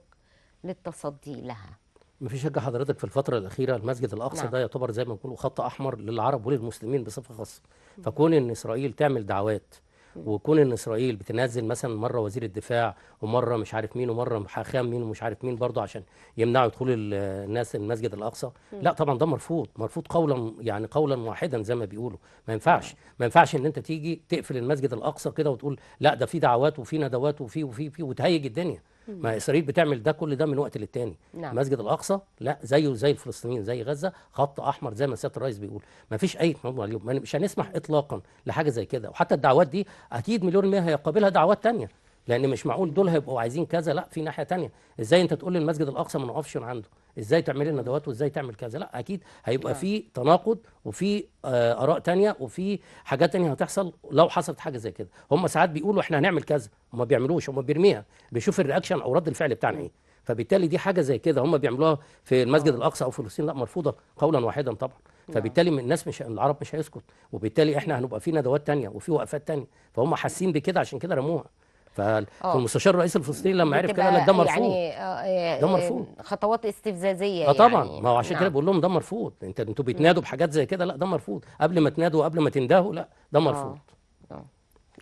للتصدي لها. مفيش شك حضرتك في الفترة الأخيرة المسجد الأقصى ده يعتبر زي ما بنقولوا خط أحمر للعرب وللمسلمين بصفة خاصة. فكون إن إسرائيل تعمل دعوات، وكون إن إسرائيل بتنزل مثلا مرة وزير الدفاع ومرة مش عارف مين ومرة حاخام مين ومش عارف مين برضه عشان يمنعوا دخول الناس المسجد الأقصى، لا طبعا ده مرفوض، مرفوض قولا يعني قولا واحدا زي ما بيقولوا. ما ينفعش، ما ينفعش إن أنت تيجي تقفل المسجد الأقصى كده وتقول لا ده في دعوات وفي ندوات وفي وفي في وتهيج الدنيا. ما اسرائيل بتعمل ده كل ده من وقت للتاني. المسجد الاقصى لا زيه زي الفلسطينيين زي غزة، خط احمر زي ما سيادة الرئيس بيقول، ما فيش اي موضوع اليوم، مش هنسمح اطلاقا لحاجة زي كده. وحتى الدعوات دي اكيد مليون المية هيقابلها دعوات تانية، لان مش معقول دول هيبقوا عايزين كذا، لا في ناحية تانية. ازاي انت تقول للمسجد الاقصى ما نقفش عنده؟ ازاي تعمل لنا ندوات وازاي تعمل كذا؟ لا اكيد هيبقى في تناقض وفي اراء تانية وفي حاجات تانية هتحصل لو حصلت حاجة زي كده. هم ساعات بيقولوا احنا هنعمل كذا، هم ما بيعملوش، هم بيرميها، بيشوف ال reaction او رد الفعل بتاعنا ايه. فبالتالي دي حاجة زي كده هم بيعملوها في المسجد الاقصى او فلسطين، لا مرفوضة قولا واحدا طبعا. فبالتالي الناس مش العرب مش هيسكت، وبالتالي احنا هنبقى في ندوات تانية وفي وقفات تانية، فهم حاسين بكده عشان كده رموها. فالمستشار الرئيس الفلسطيني لما عرف كده قال لك ده مرفوض، يعني ده مرفوض، خطوات استفزازيه. طبعا يعني. ما هو عشان كده بقول لهم ده مرفوض، انتوا بتنادوا بحاجات زي كده، لا ده مرفوض، قبل ما تنادوا وقبل ما تندهوا لا ده مرفوض.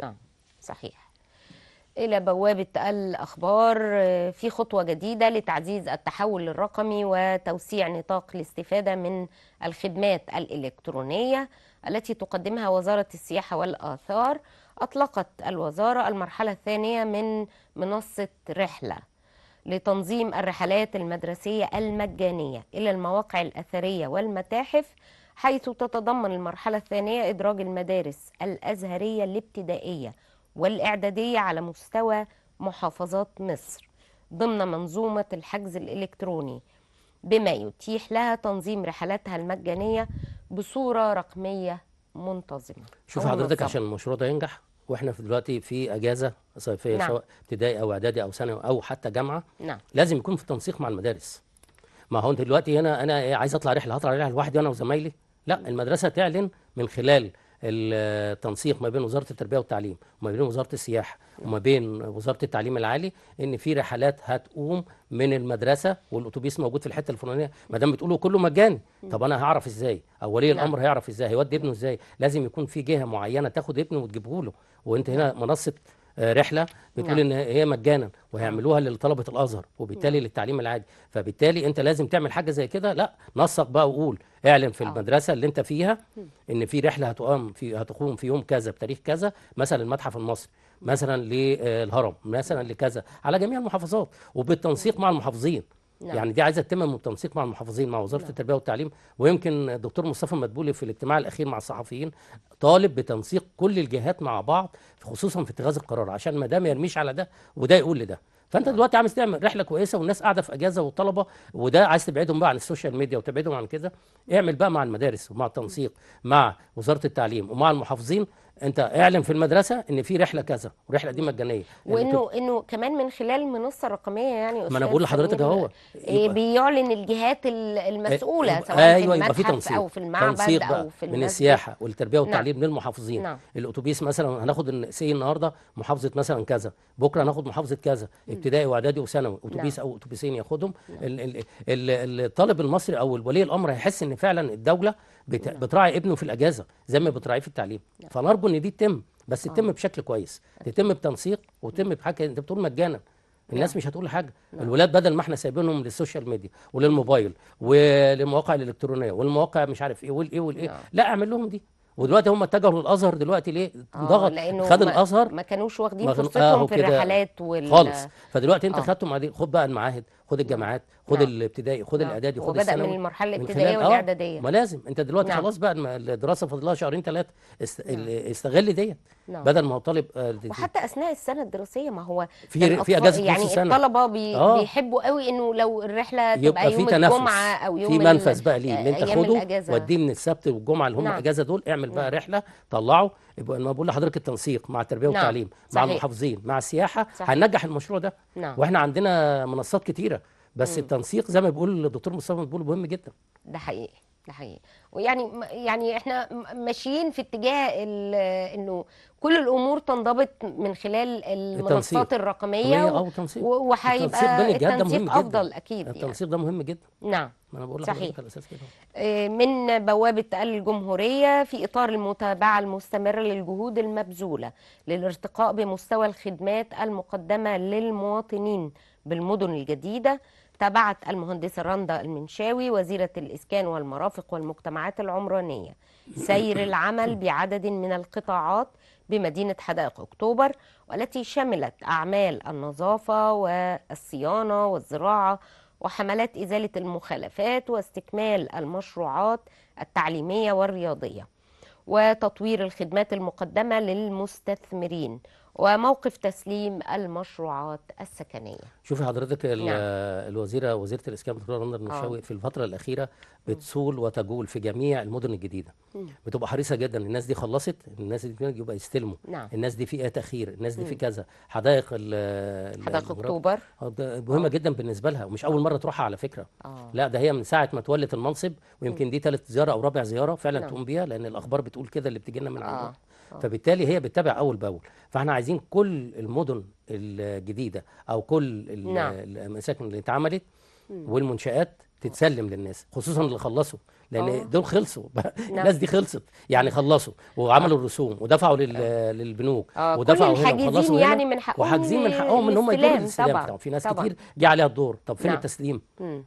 نعم صحيح. إلى بوابة الأخبار، في خطوة جديدة لتعزيز التحول الرقمي وتوسيع نطاق الاستفادة من الخدمات الإلكترونية. التي تقدمها وزارة السياحة والآثار، أطلقت الوزارة المرحلة الثانية من منصة رحلة لتنظيم الرحلات المدرسية المجانية إلى المواقع الأثرية والمتاحف، حيث تتضمن المرحلة الثانية إدراج المدارس الأزهرية الابتدائية والإعدادية على مستوى محافظات مصر ضمن منظومة الحجز الإلكتروني، بما يتيح لها تنظيم رحلاتها المجانية بصورة رقمية منتظمة. شوف حضرتك، عشان المشروع ده ينجح واحنا في دلوقتي في اجازه صيفية، نعم، سواء ابتدائي او اعدادي او ثانوي او حتى جامعه، نعم، لازم يكون في تنسيق مع المدارس. ما هو انت دلوقتي هنا انا عايز اطلع رحله، هطلع رحله لوحدي انا وزمايلي؟ لا، المدرسة تعلن من خلال التنسيق ما بين وزارة التربية والتعليم وما بين وزارة السياحة وما بين وزارة التعليم العالي ان في رحلات هتقوم من المدرسة والاتوبيس موجود في الحتة الفلانية. ما دام بتقولوا كله مجاني، طب انا هعرف ازاي؟ او ولي الامر هيعرف ازاي؟ هيودي ابنه ازاي؟ لازم يكون في جهة معينة تاخد ابنه وتجيبه له. وانت هنا منصة رحله بتقول ان هي مجانا وهيعملوها لطلبه الازهر وبالتالي للتعليم العادي، فبالتالي انت لازم تعمل حاجة زي كده. لا، نسق بقى وقول، اعلن في المدرسة اللي انت فيها ان في رحله هتقوم في يوم كذا بتاريخ كذا، مثلا المتحف المصري، مثلا للهرم، مثلا لكذا، على جميع المحافظات وبالتنسيق مع المحافظين. يعني دي عايزه تتم بالتنسيق مع المحافظين، مع وزارة التربية والتعليم. ويمكن الدكتور مصطفى مدبولي في الاجتماع الاخير مع الصحفيين طالب بتنسيق كل الجهات مع بعض، خصوصا في اتخاذ القرار، عشان ما ده ما يرميش على ده وده يقول لده. فانت دلوقتي عايز تعمل رحله كويسة والناس قاعدة في اجازه والطلبة، وده عايز تبعدهم بقى عن ال social media وتبعدهم عن كده. اعمل بقى مع المدارس ومع التنسيق مع وزارة التعليم ومع المحافظين. انت اعلن في المدرسة ان في رحله كذا والرحلة دي مجانية، وانه كمان من خلال المنصة الرقمية. يعني ما انا بقول لحضرتك اهو بيعلن الجهات المسؤولة، سواء في المتحف او في المعبد او في من السياحة والتربية والتعليم للمحافظين. نعم. الاتوبيس مثلا هناخد سي النهارده محافظة مثلا كذا، بكره هناخد محافظة كذا، ابتدائي واعدادي وثانوي، اتوبيس او اتوبيسين ياخدهم. الطالب المصري او الولي الامر هيحس ان فعلا الدولة بتراعي ابنه في الاجازة زي ما بتراعيه في التعليم. فنرجو ان دي تتم، بس تتم بشكل كويس، تتم بتنسيق وتتم بحاجة. انت بتقول مجانا، الناس مش هتقول حاجة. الولاد بدل ما احنا سايبينهم لل social media وللموبايل وللمواقع الالكترونية والمواقع مش عارف ايه والايه والايه، لا، اعمل لهم دي. ودلوقتي هم اتجهوا للازهر دلوقتي ليه؟ ضغط، خد الازهر، ما كانوش واخدين فرصتهم في الرحلات خالص. فدلوقتي انت خدتهم عادي، خد بقى المعاهد، خد الجامعات، خد الابتدائي، خد الاعدادي، خد الثانوي، وبدا من المرحلة الابتدائية والاعداديه. ما لازم انت دلوقتي خلاص بقى الدراسة فاضل لها شهرين ثلاثة، استغل ديت بدل ما هو طالب. وحتى اثناء السنة الدراسية، ما هو في اجازه يعني نص السنة، الطلبة بيحبوا قوي انه لو الرحلة تبقى يوم الجمعة او يوم في منفذ بقى ليه اللي انت خده وديه من السبت والجمعة اللي هم اجازه دول، اعمل بقى رحله طلعه. يبقى انا بقول لحضرتك التنسيق مع التربية والتعليم، مع المحافظين، مع السياحة، هننجح المشروع ده. واحنا عندنا منصات كتيرة، بس التنسيق زي ما بيقول الدكتور مصطفى مدبولي مهم جدا. ده حقيقي، ده حقيقي. ويعني يعني احنا ماشيين في اتجاه انه كل الامور تنضبط من خلال المنصات الرقمية، وهيبقى التنسيق افضل اكيد. التنسيق ده مهم جدا. نعم، ما انا بقول لحضرتك على اساس كده. من بوابه الجمهورية، في اطار المتابعة المستمرة للجهود المبذوله للارتقاء بمستوى الخدمات المقدمة للمواطنين بالمدن الجديدة، تابعت المهندسة رندا المنشاوي وزيرة الإسكان والمرافق والمجتمعات العمرانية سير العمل بعدد من القطاعات بمدينة حدائق أكتوبر، والتي شملت أعمال النظافة والصيانة والزراعة وحملات إزالة المخالفات واستكمال المشروعات التعليمية والرياضية وتطوير الخدمات المقدمة للمستثمرين وموقف تسليم المشروعات السكنية. شوفي حضرتك الوزيرة، وزيرة الإسكان الدكتورة رندا المنشاوي في الفترة الأخيرة بتصول وتجول في جميع المدن الجديدة. بتبقى حريصة جدا، الناس دي خلصت، الناس دي يبقى يستلموا. الناس دي في تأخير، الناس دي في كذا. حدائق حدائق أكتوبر مهمة جدا بالنسبة لها، ومش أول مرة تروحها على فكرة. لا، ده هي من ساعة ما تولت المنصب، ويمكن دي ثالث زيارة أو رابع زيارة فعلا تقوم بيها، لأن الأخبار بتقول كده اللي بتجي لنا من عندهم. فبالتالي هي بتتابع أول بأول. فاحنا عايزين كل المدن الجديدة أو كل المساكن اللي اتعملت والمنشآت تتسلم للناس، خصوصا اللي خلصوا، لان دول خلصوا. الناس دي خلصت، يعني خلصوا وعملوا الرسوم ودفعوا للبنوك ودفعوا هنا وخلصوا يعني من حقهم، وحاجزين من حقهم ان هم يدوروا الاستلام بتاعهم. في ناس كتير جه عليها الدور، طب فين التسليم؟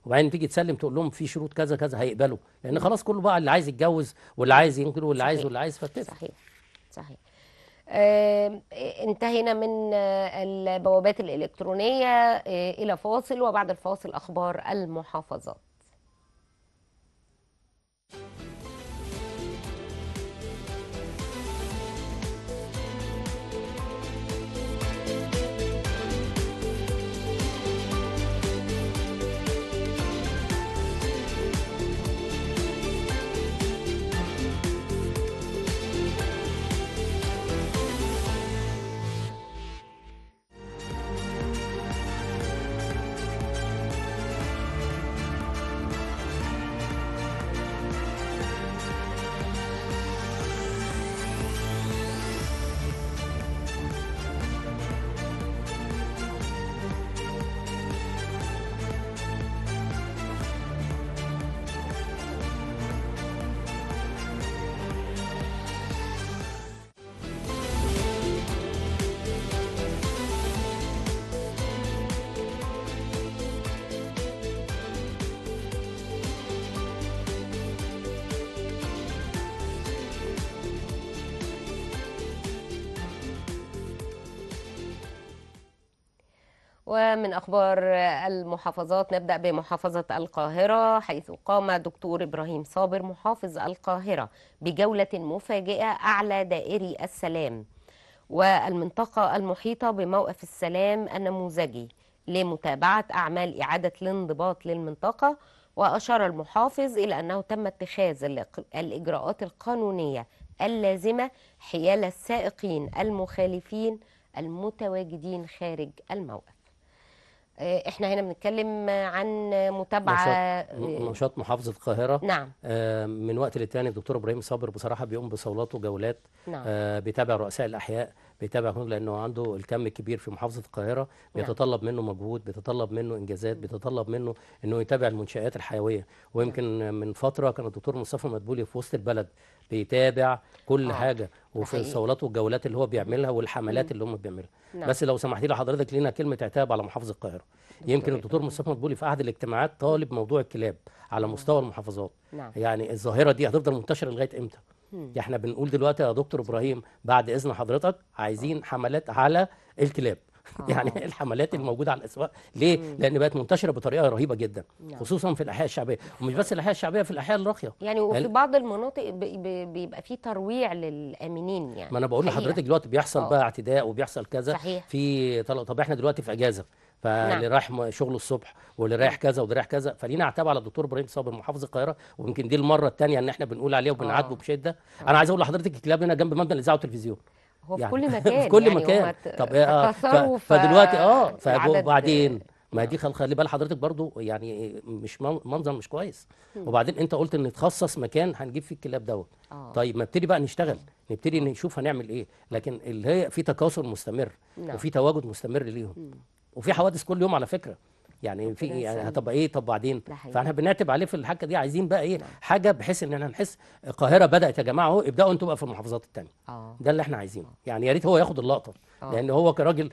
وبعدين تيجي تسلم تقول لهم في شروط كذا كذا، هيقبلوا، لان خلاص كله بقى اللي عايز يتجوز واللي عايز ينقل واللي عايز واللي عايز، فاتفق. صحيح صحيح. انتهينا من البوابات الإلكترونية، إلى فاصل، وبعد الفاصل أخبار المحافظات. ومن أخبار المحافظات نبدأ بمحافظة القاهرة، حيث قام دكتور إبراهيم صابر محافظ القاهرة بجولة مفاجئة أعلى دائري السلام والمنطقة المحيطة بموقف السلام النموذجي لمتابعة أعمال إعادة الانضباط للمنطقة. وأشار المحافظ إلى أنه تم اتخاذ الإجراءات القانونية اللازمة حيال السائقين المخالفين المتواجدين خارج الموقف. احنا هنا بنتكلم عن متابعة نشاط محافظة القاهرة. نعم. من وقت للتاني الدكتور إبراهيم صابر بصراحة بيقوم بصولات وجولات. نعم. بيتابع رؤساء الأحياء، بيتابع هون، لأنه عنده الكم الكبير في محافظة القاهرة، بيتطلب منه مجهود، بيتطلب منه إنجازات، بيتطلب منه إنه يتابع المنشآت الحيوية. ويمكن من فترة كان الدكتور مصطفى مدبولي في وسط البلد بيتابع كل حاجة، وفي الصولات والجولات اللي هو بيعملها والحملات اللي هم بيعملها. نعم. بس لو سمحتي لحضرتك لينا كلمة عتاب على محافظة القاهرة. يمكن الدكتور مصطفى مدبولي في أحد الاجتماعات طالب موضوع الكلاب على مستوى المحافظات. نعم. يعني الظاهرة دي هتفضل منتشرة لغاية إمتى؟ احنا بنقول دلوقتي يا دكتور ابراهيم بعد اذن حضرتك عايزين حملات على الكلاب. يعني الحملات الموجودة على الاسواق ليه؟ لان بقت منتشرة بطريقة رهيبة جدا. خصوصا في الاحياء الشعبية، ومش بس الاحياء الشعبية، في الاحياء الراقية يعني، وفي بعض المناطق بيبقى في ترويع للامنين. يعني ما انا بقول لحضرتك دلوقتي بيحصل بقى اعتداء وبيحصل كذا. صحيح. في طب احنا دلوقتي في اجازه، فاللي رايح شغله الصبح واللي رايح كذا واللي رايح كذا، فلينا عتاب على الدكتور ابراهيم صابر محافظ القاهرة، ويمكن دي المرة الثانية ان احنا بنقول عليه وبنعاتبه بشده. انا عايز اقول لحضرتك الكلاب هنا جنب مبنى الاذاعة والتلفزيون، هو في يعني كل مكان، في كل يعني مكان. طب فدلوقتي وبعدين ما دي خلي بال حضرتك برضو، يعني مش منظر مش كويس. وبعدين انت قلت ان تخصص مكان هنجيب فيه الكلاب دوت. طيب ما نبتدي بقى نشتغل، نبتدي نشوف هنعمل ايه، لكن اللي هي في تكاثر مستمر. وفي تواجد مستمر ليهم، وفي حوادث كل يوم على فكرة. يعني في يعني هتبقى ايه؟ طب بعدين فاحنا بنعتب عليه في الحاجة دي، عايزين بقى ايه؟ حاجة بحيث ان احنا نحس القاهرة بدات يا جماعة اهو، ابداوا انتوا بقى في المحافظات الثانية. ده اللي احنا عايزينه. يعني يا ريت هو ياخد اللقطة، لان هو كراجل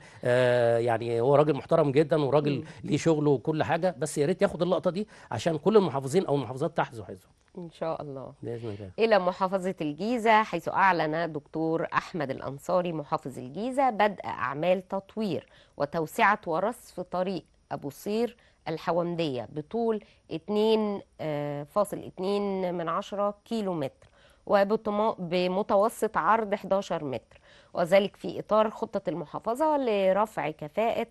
يعني هو راجل محترم جدا وراجل ليه شغله وكل حاجة، بس يا ريت ياخد اللقطة دي عشان كل المحافظين او المحافظات تحذو حذوه ان شاء الله باذن الله. الى محافظة الجيزة، حيث اعلن دكتور احمد الانصاري محافظ الجيزة بدء اعمال تطوير وتوسعه ورصف طريق أبو صير الحومدية بطول 2.2 كيلو متر وبمتوسط عرض 11 متر، وذلك في إطار خطة المحافظة لرفع كفاءة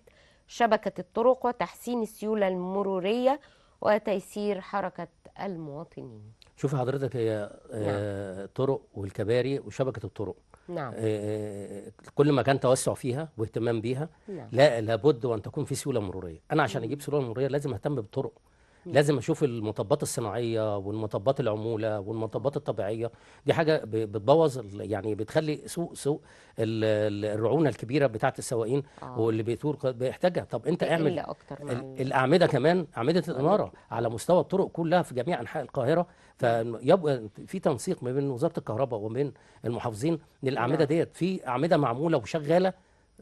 شبكة الطرق وتحسين السيولة المرورية وتيسير حركة المواطنين. شوف حضرتك، هي الطرق والكباري وشبكة الطرق. نعم. كل ما كان توسع فيها واهتمام بيها. نعم. لا لابد وان تكون في سيولة مروريه. انا عشان اجيب سيولة مروريه لازم اهتم بالطرق. لازم اشوف المطبات الصناعية والمطبات العمولة والمطبات الطبيعية. دي حاجة بتبوظ، يعني بتخلي سوق الرعونه الكبيرة بتاعه السواقين واللي بيطور بيحتاجها. طب انت اعمل الاعمدة كمان، اعمدة الاناره على مستوى الطرق كلها في جميع انحاء القاهرة. فيبقى في تنسيق ما بين وزارة الكهرباء وبين المحافظين للاعمده ديت. في اعمدة معمولة وشغالة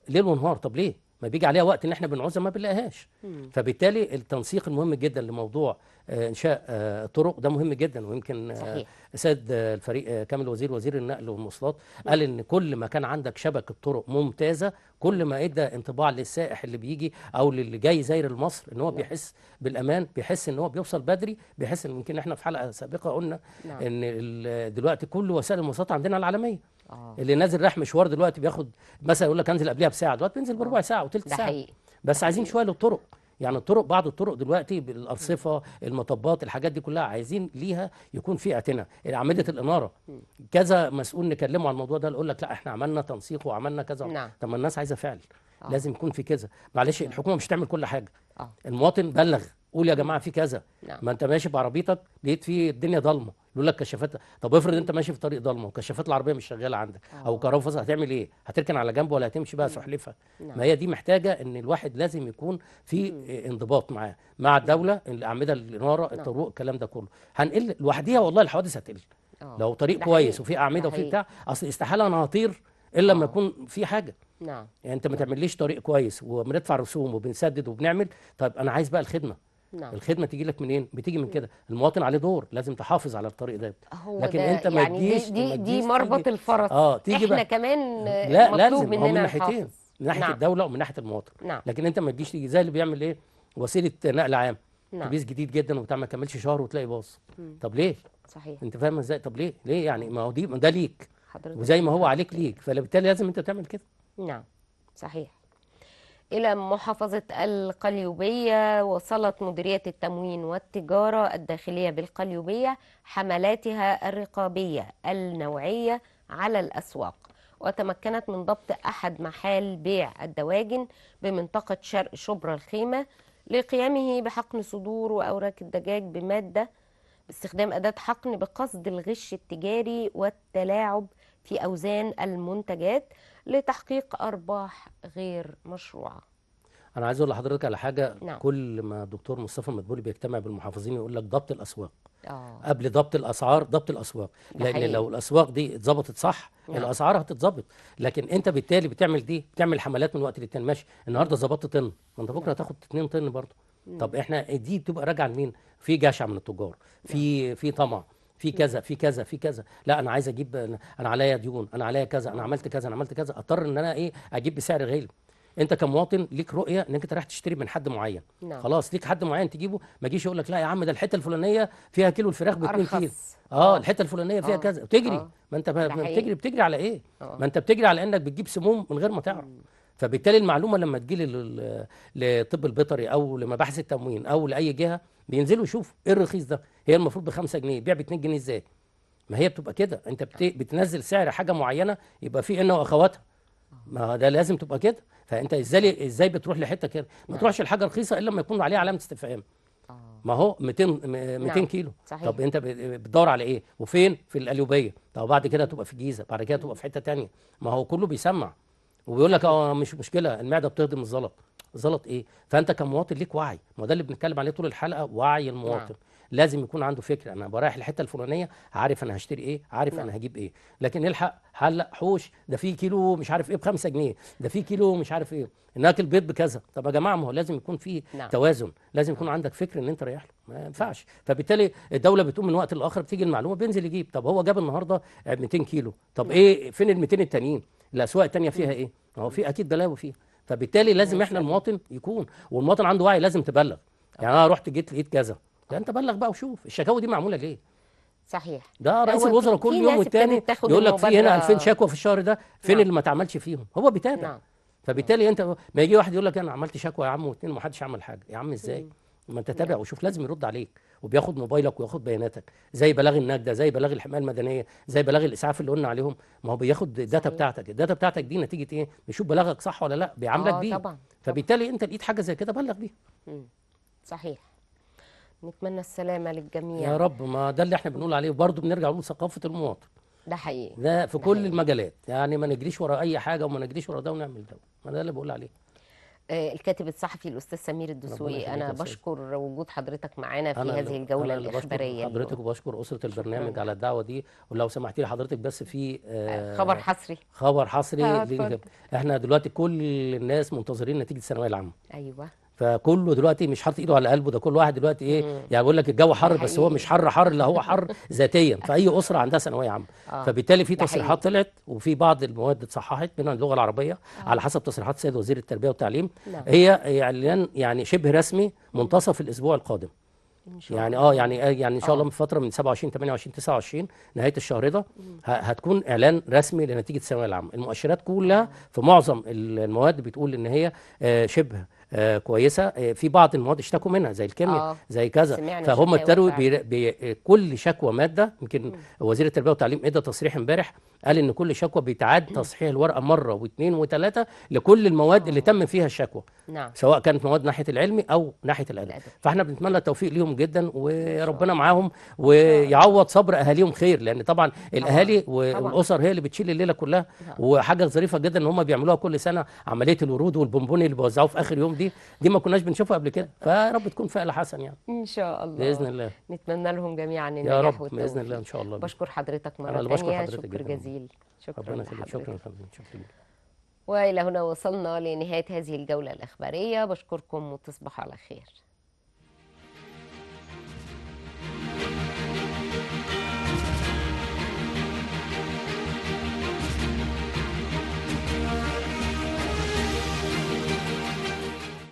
ليل ونهار، طب ليه؟ ما بيجي عليها وقت ان احنا بنعوزها ما بنلاقيهاش. فبالتالي التنسيق المهم جدا لموضوع انشاء طرق ده مهم جدا. ويمكن سيد الفريق كامل وزير النقل والمواصلات قال ان كل ما كان عندك شبكة طرق ممتازة كل ما ادى انطباع للسائح اللي بيجي او للي جاي زاير لمصر ان هو بيحس بالامان، بيحس ان هو بيوصل بدري، بيحس ان يمكن احنا في حلقة سابقه قلنا ان دلوقتي كل وسائل المواصلات عندنا العالمية. اللي نازل رايح مشوار دلوقتي بياخد مثلا يقول لك انزل قبلها بساعة، دلوقتي بينزل بربع ساعة وثلث ساعة. حقيقي. بس عايزين شوية للطرق، يعني الطرق، بعض الطرق دلوقتي بالارصفه، المطبات، الحاجات دي كلها عايزين ليها يكون في اعتناء. اعمدة الاناره كذا مسؤول نكلمه على الموضوع ده يقول لك لا احنا عملنا تنسيق وعملنا كذا. طب ما الناس عايزه فعل، لازم يكون في كذا. معلش الحكومة مش تعمل كل حاجة. المواطن بلغ، قول يا جماعة في كذا. ما انت ماشي بعربيتك لقيت في الدنيا ضلمة، يقول لك كشافات. طب افرض انت ماشي في طريق ضلمة وكشافات العربية مش شغالة عندك او كهرباء فصل، هتعمل ايه؟ هتركن على جنب ولا هتمشي بقى سحلفه؟ ما هي دي محتاجه ان الواحد لازم يكون في انضباط معاه مع الدولة، الاعمدة، الاناره، الطرق، الكلام ده كله. هنقل لوحديها والله الحوادث هتقل. لو طريق كويس وفي اعمدة وفي بتاع، اصل استحالة انا هطير الا لما يكون في حاجة. يعني انت ما تعمليش طريق كويس وبندفع رسوم وبنسدد وبنعمل، طيب انا عايز بقى الخدمة. الخدمة تيجي لك منين؟ بتيجي من كده. المواطن عليه دور، لازم تحافظ على الطريق ده. لكن انت ما تجيش دي مربط الفرس. تيجي احنا كمان لا مطلوب مننا من ناحيتين، من ناحية الدولة ومن ناحية المواطن. لكن انت ما تجيش تيجي زي اللي بيعمل ايه وسيلة نقل عام، اتوبيس جديد جدا وبتاع ما كملش شهر وتلاقي باظ. طب ليه؟ صحيح. انت فاهم ازاي؟ طب ليه؟ ليه يعني؟ ما هو دي ده ليك وزي ما هو عليك ليك، فبالتالي لازم انت تعمل كده. نعم صحيح. إلى محافظة القليوبية، وصلت مديرية التموين والتجارة الداخلية بالقليوبية حملاتها الرقابية النوعية على الأسواق، وتمكنت من ضبط أحد محال بيع الدواجن بمنطقة شرق شبرا الخيمة لقيامه بحقن صدور وأوراق الدجاج بمادة باستخدام أداة حقن بقصد الغش التجاري والتلاعب في أوزان المنتجات لتحقيق أرباح غير مشروعة. أنا عايز أقول لحضرتك على حاجة. كل ما الدكتور مصطفى مدبولي بيجتمع بالمحافظين يقول لك ضبط الأسواق. قبل ضبط الأسعار ضبط الأسواق، لأن لو الأسواق دي اتظبطت صح الأسعار هتتظبط. لكن أنت بالتالي بتعمل دي، بتعمل حملات من وقت للتاني. ماشي النهارده ظبطت طن، ما أنت بكره هتاخد 2 طن برضه. طب احنا دي بتبقى راجعه لمين؟ في جشع من التجار، في طمع، في كذا في كذا في كذا. لا انا عايز اجيب، انا عليا ديون، انا عليا كذا، انا عملت كذا، انا عملت كذا، اضطر ان انا ايه اجيب بسعر غالي. انت كمواطن ليك رؤية انك انت رايح تشتري من حد معين. خلاص ليك حد معين تجيبه، ما تجيش يقول لك لا يا عم ده الحتة الفلانية فيها كيلو الفراخ ب 2 كيلو، الحتة الفلانية فيها كذا، وتجري. ما انت بتجري على ايه؟ ما انت بتجري على انك بتجيب سموم من غير ما تعرف. فبالتالي المعلومة لما تجي للطب البيطري او لمباحث التموين او لاي جهة بينزلوا يشوفوا ايه الرخيص ده. هي المفروض ب 5 جنيه، بيع ب 2 جنيه ازاي؟ ما هي بتبقى كده، انت بتنزل سعر حاجة معينة يبقى في ان واخواتها. ما ده لازم تبقى كده. فانت ازاي بتروح لحته كده؟ ما تروحش لحاجة رخيصة الا لما يكون عليها علامة استفهام. ما هو 200 كيلو. صحيح. طب انت بتدور على ايه؟ وفين؟ في القليوبيه. طب بعد كده تبقى في الجيزة، بعد كده تبقى في حتة ثانية. ما هو كله بيسمع وبيقول لك مش مشكلة، المعدة بتهضم الزلط. زلط ايه؟ فانت كمواطن ليك وعي، ما ده اللي بنتكلم عليه طول الحلقة، وعي المواطن. لازم يكون عنده فكرة، انا برايح الحتة الفلانية عارف انا هشتري ايه، عارف انا هجيب ايه. لكن الحق حلق حوش، ده في كيلو مش عارف ايه ب 5 جنيه، ده في كيلو مش عارف ايه، ناكل بيض بكذا. طب يا جماعة ما هو لازم يكون في توازن، لازم يكون عندك فكر ان انت رايح له، ما ينفعش. فبالتالي الدولة بتقوم من وقت لاخر بتيجي المعلومة بينزل يجيب. طب هو جاب النهارده 200 كيلو، طب ايه فين ال 200 التانيين؟ الاسواق التانية فيها ايه؟ ما هو في اكيد بلاوي فيها. فبالتالي لازم احنا المواطن يكون، والمواطن عنده وعي، لازم تبلغ. يعني انا رحت جيت لقيت كذا، لا انت بلغ بقى وشوف الشكاوي دي معمولة ليه. صحيح. ده رئيس الوزراء كل يوم والتاني يقول لك في هنا 2000 شكوى في الشهر ده، فين اللي ما اتعملش فيهم؟ هو بيتابع. فبالتالي انت ما يجي واحد يقول لك انا عملت شكوى يا عم واثنين وما حدش عمل حاجة، يا عم ازاي؟ ما انت تابع وشوف، لازم يرد عليك وبياخد موبايلك وياخد بياناتك، زي بلاغ النجده، زي بلاغ الحماية المدنية، زي بلاغ الاسعاف اللي قلنا عليهم. ما هو بياخد ال data بتاعتك، ال data بتاعتك دي نتيجة ايه؟ بيشوف بلاغك صح ولا لا، بيعاملك بيه. طبعا. فبالتالي انت لقيت حاجة زي كده بلغ بيها. صحيح. نتمنى السلامة للجميع يا رب. ما ده اللي احنا بنقول عليه، وبرضه بنرجع نقول ثقافة المواطن. ده حقيقي، ده في كل المجالات، يعني ما نجريش ورا اي حاجة وما نجريش ورا ده ونعمل ده، ما ده اللي بقول عليه. الكاتب الصحفي الاستاذ سمير الدسوقي، انا بشكر وجود حضرتك معانا في هذه الجولة الاخبارية. حضرتك وبشكر اسره البرنامج على الدعوة دي، ولو سمحتي لي حضرتك بس في خبر حصري. خبر حصري احنا دلوقتي كل الناس منتظرين نتيجة الثانوية العامة. ايوه، فكله دلوقتي مش حاطط ايده على قلبه، ده كل واحد دلوقتي ايه يعني بيقول لك الجو حر، بس هو مش حر حر، لا هو حر ذاتيا. فاي اسره عندها ثانوية عامة، فبالتالي في تصريحات طلعت وفي بعض المواد اتصححت منها اللغة العربية على حسب تصريحات السيد وزير التربية والتعليم. هي اعلان يعني شبه رسمي منتصف الاسبوع القادم إن شاء يعني الله. يعني ان شاء الله من فترة من 27 28 29 نهاية الشهر ده هتكون اعلان رسمي لنتيجة الثانوية العامة. المؤشرات كلها في معظم المواد بتقول ان هي شبه كويسة. في بعض المواد اشتكوا منها زي الكيمياء زي كذا، فهم ابتدوا كل شكوى مادة. يمكن وزير التربية والتعليم ادى تصريح امبارح قال ان كل شكوى بيتعاد تصحيح الورقة مرة واثنين وثلاثة لكل المواد اللي تم فيها الشكوى. نعم. سواء كانت مواد ناحية العلمي او ناحية الادب. فاحنا بنتمنى التوفيق ليهم جدا، وربنا معاهم ويعوض صبر اهاليهم خير، لان طبعا الاهالي والاسر هي اللي بتشيل الليلة كلها. وحاجه ظريفة جدا ان هم بيعملوها كل سنة، عملية الورود والبونبوني اللي بيوزعوه في اخر يوم دي ما كناش بنشوفها قبل كده، فرب تكون فعل حسن يعني ان شاء الله باذن الله. نتمنى لهم جميعا النجاح يا رب والتوفيق باذن الله ان شاء الله. بشكر حضرتك مرة ثانية، شكر جزيل. شكرا لحضرتك. شكرا شكرا. والى هنا وصلنا لنهاية هذه الجولة الاخبارية، بشكركم وتصبحوا على خير.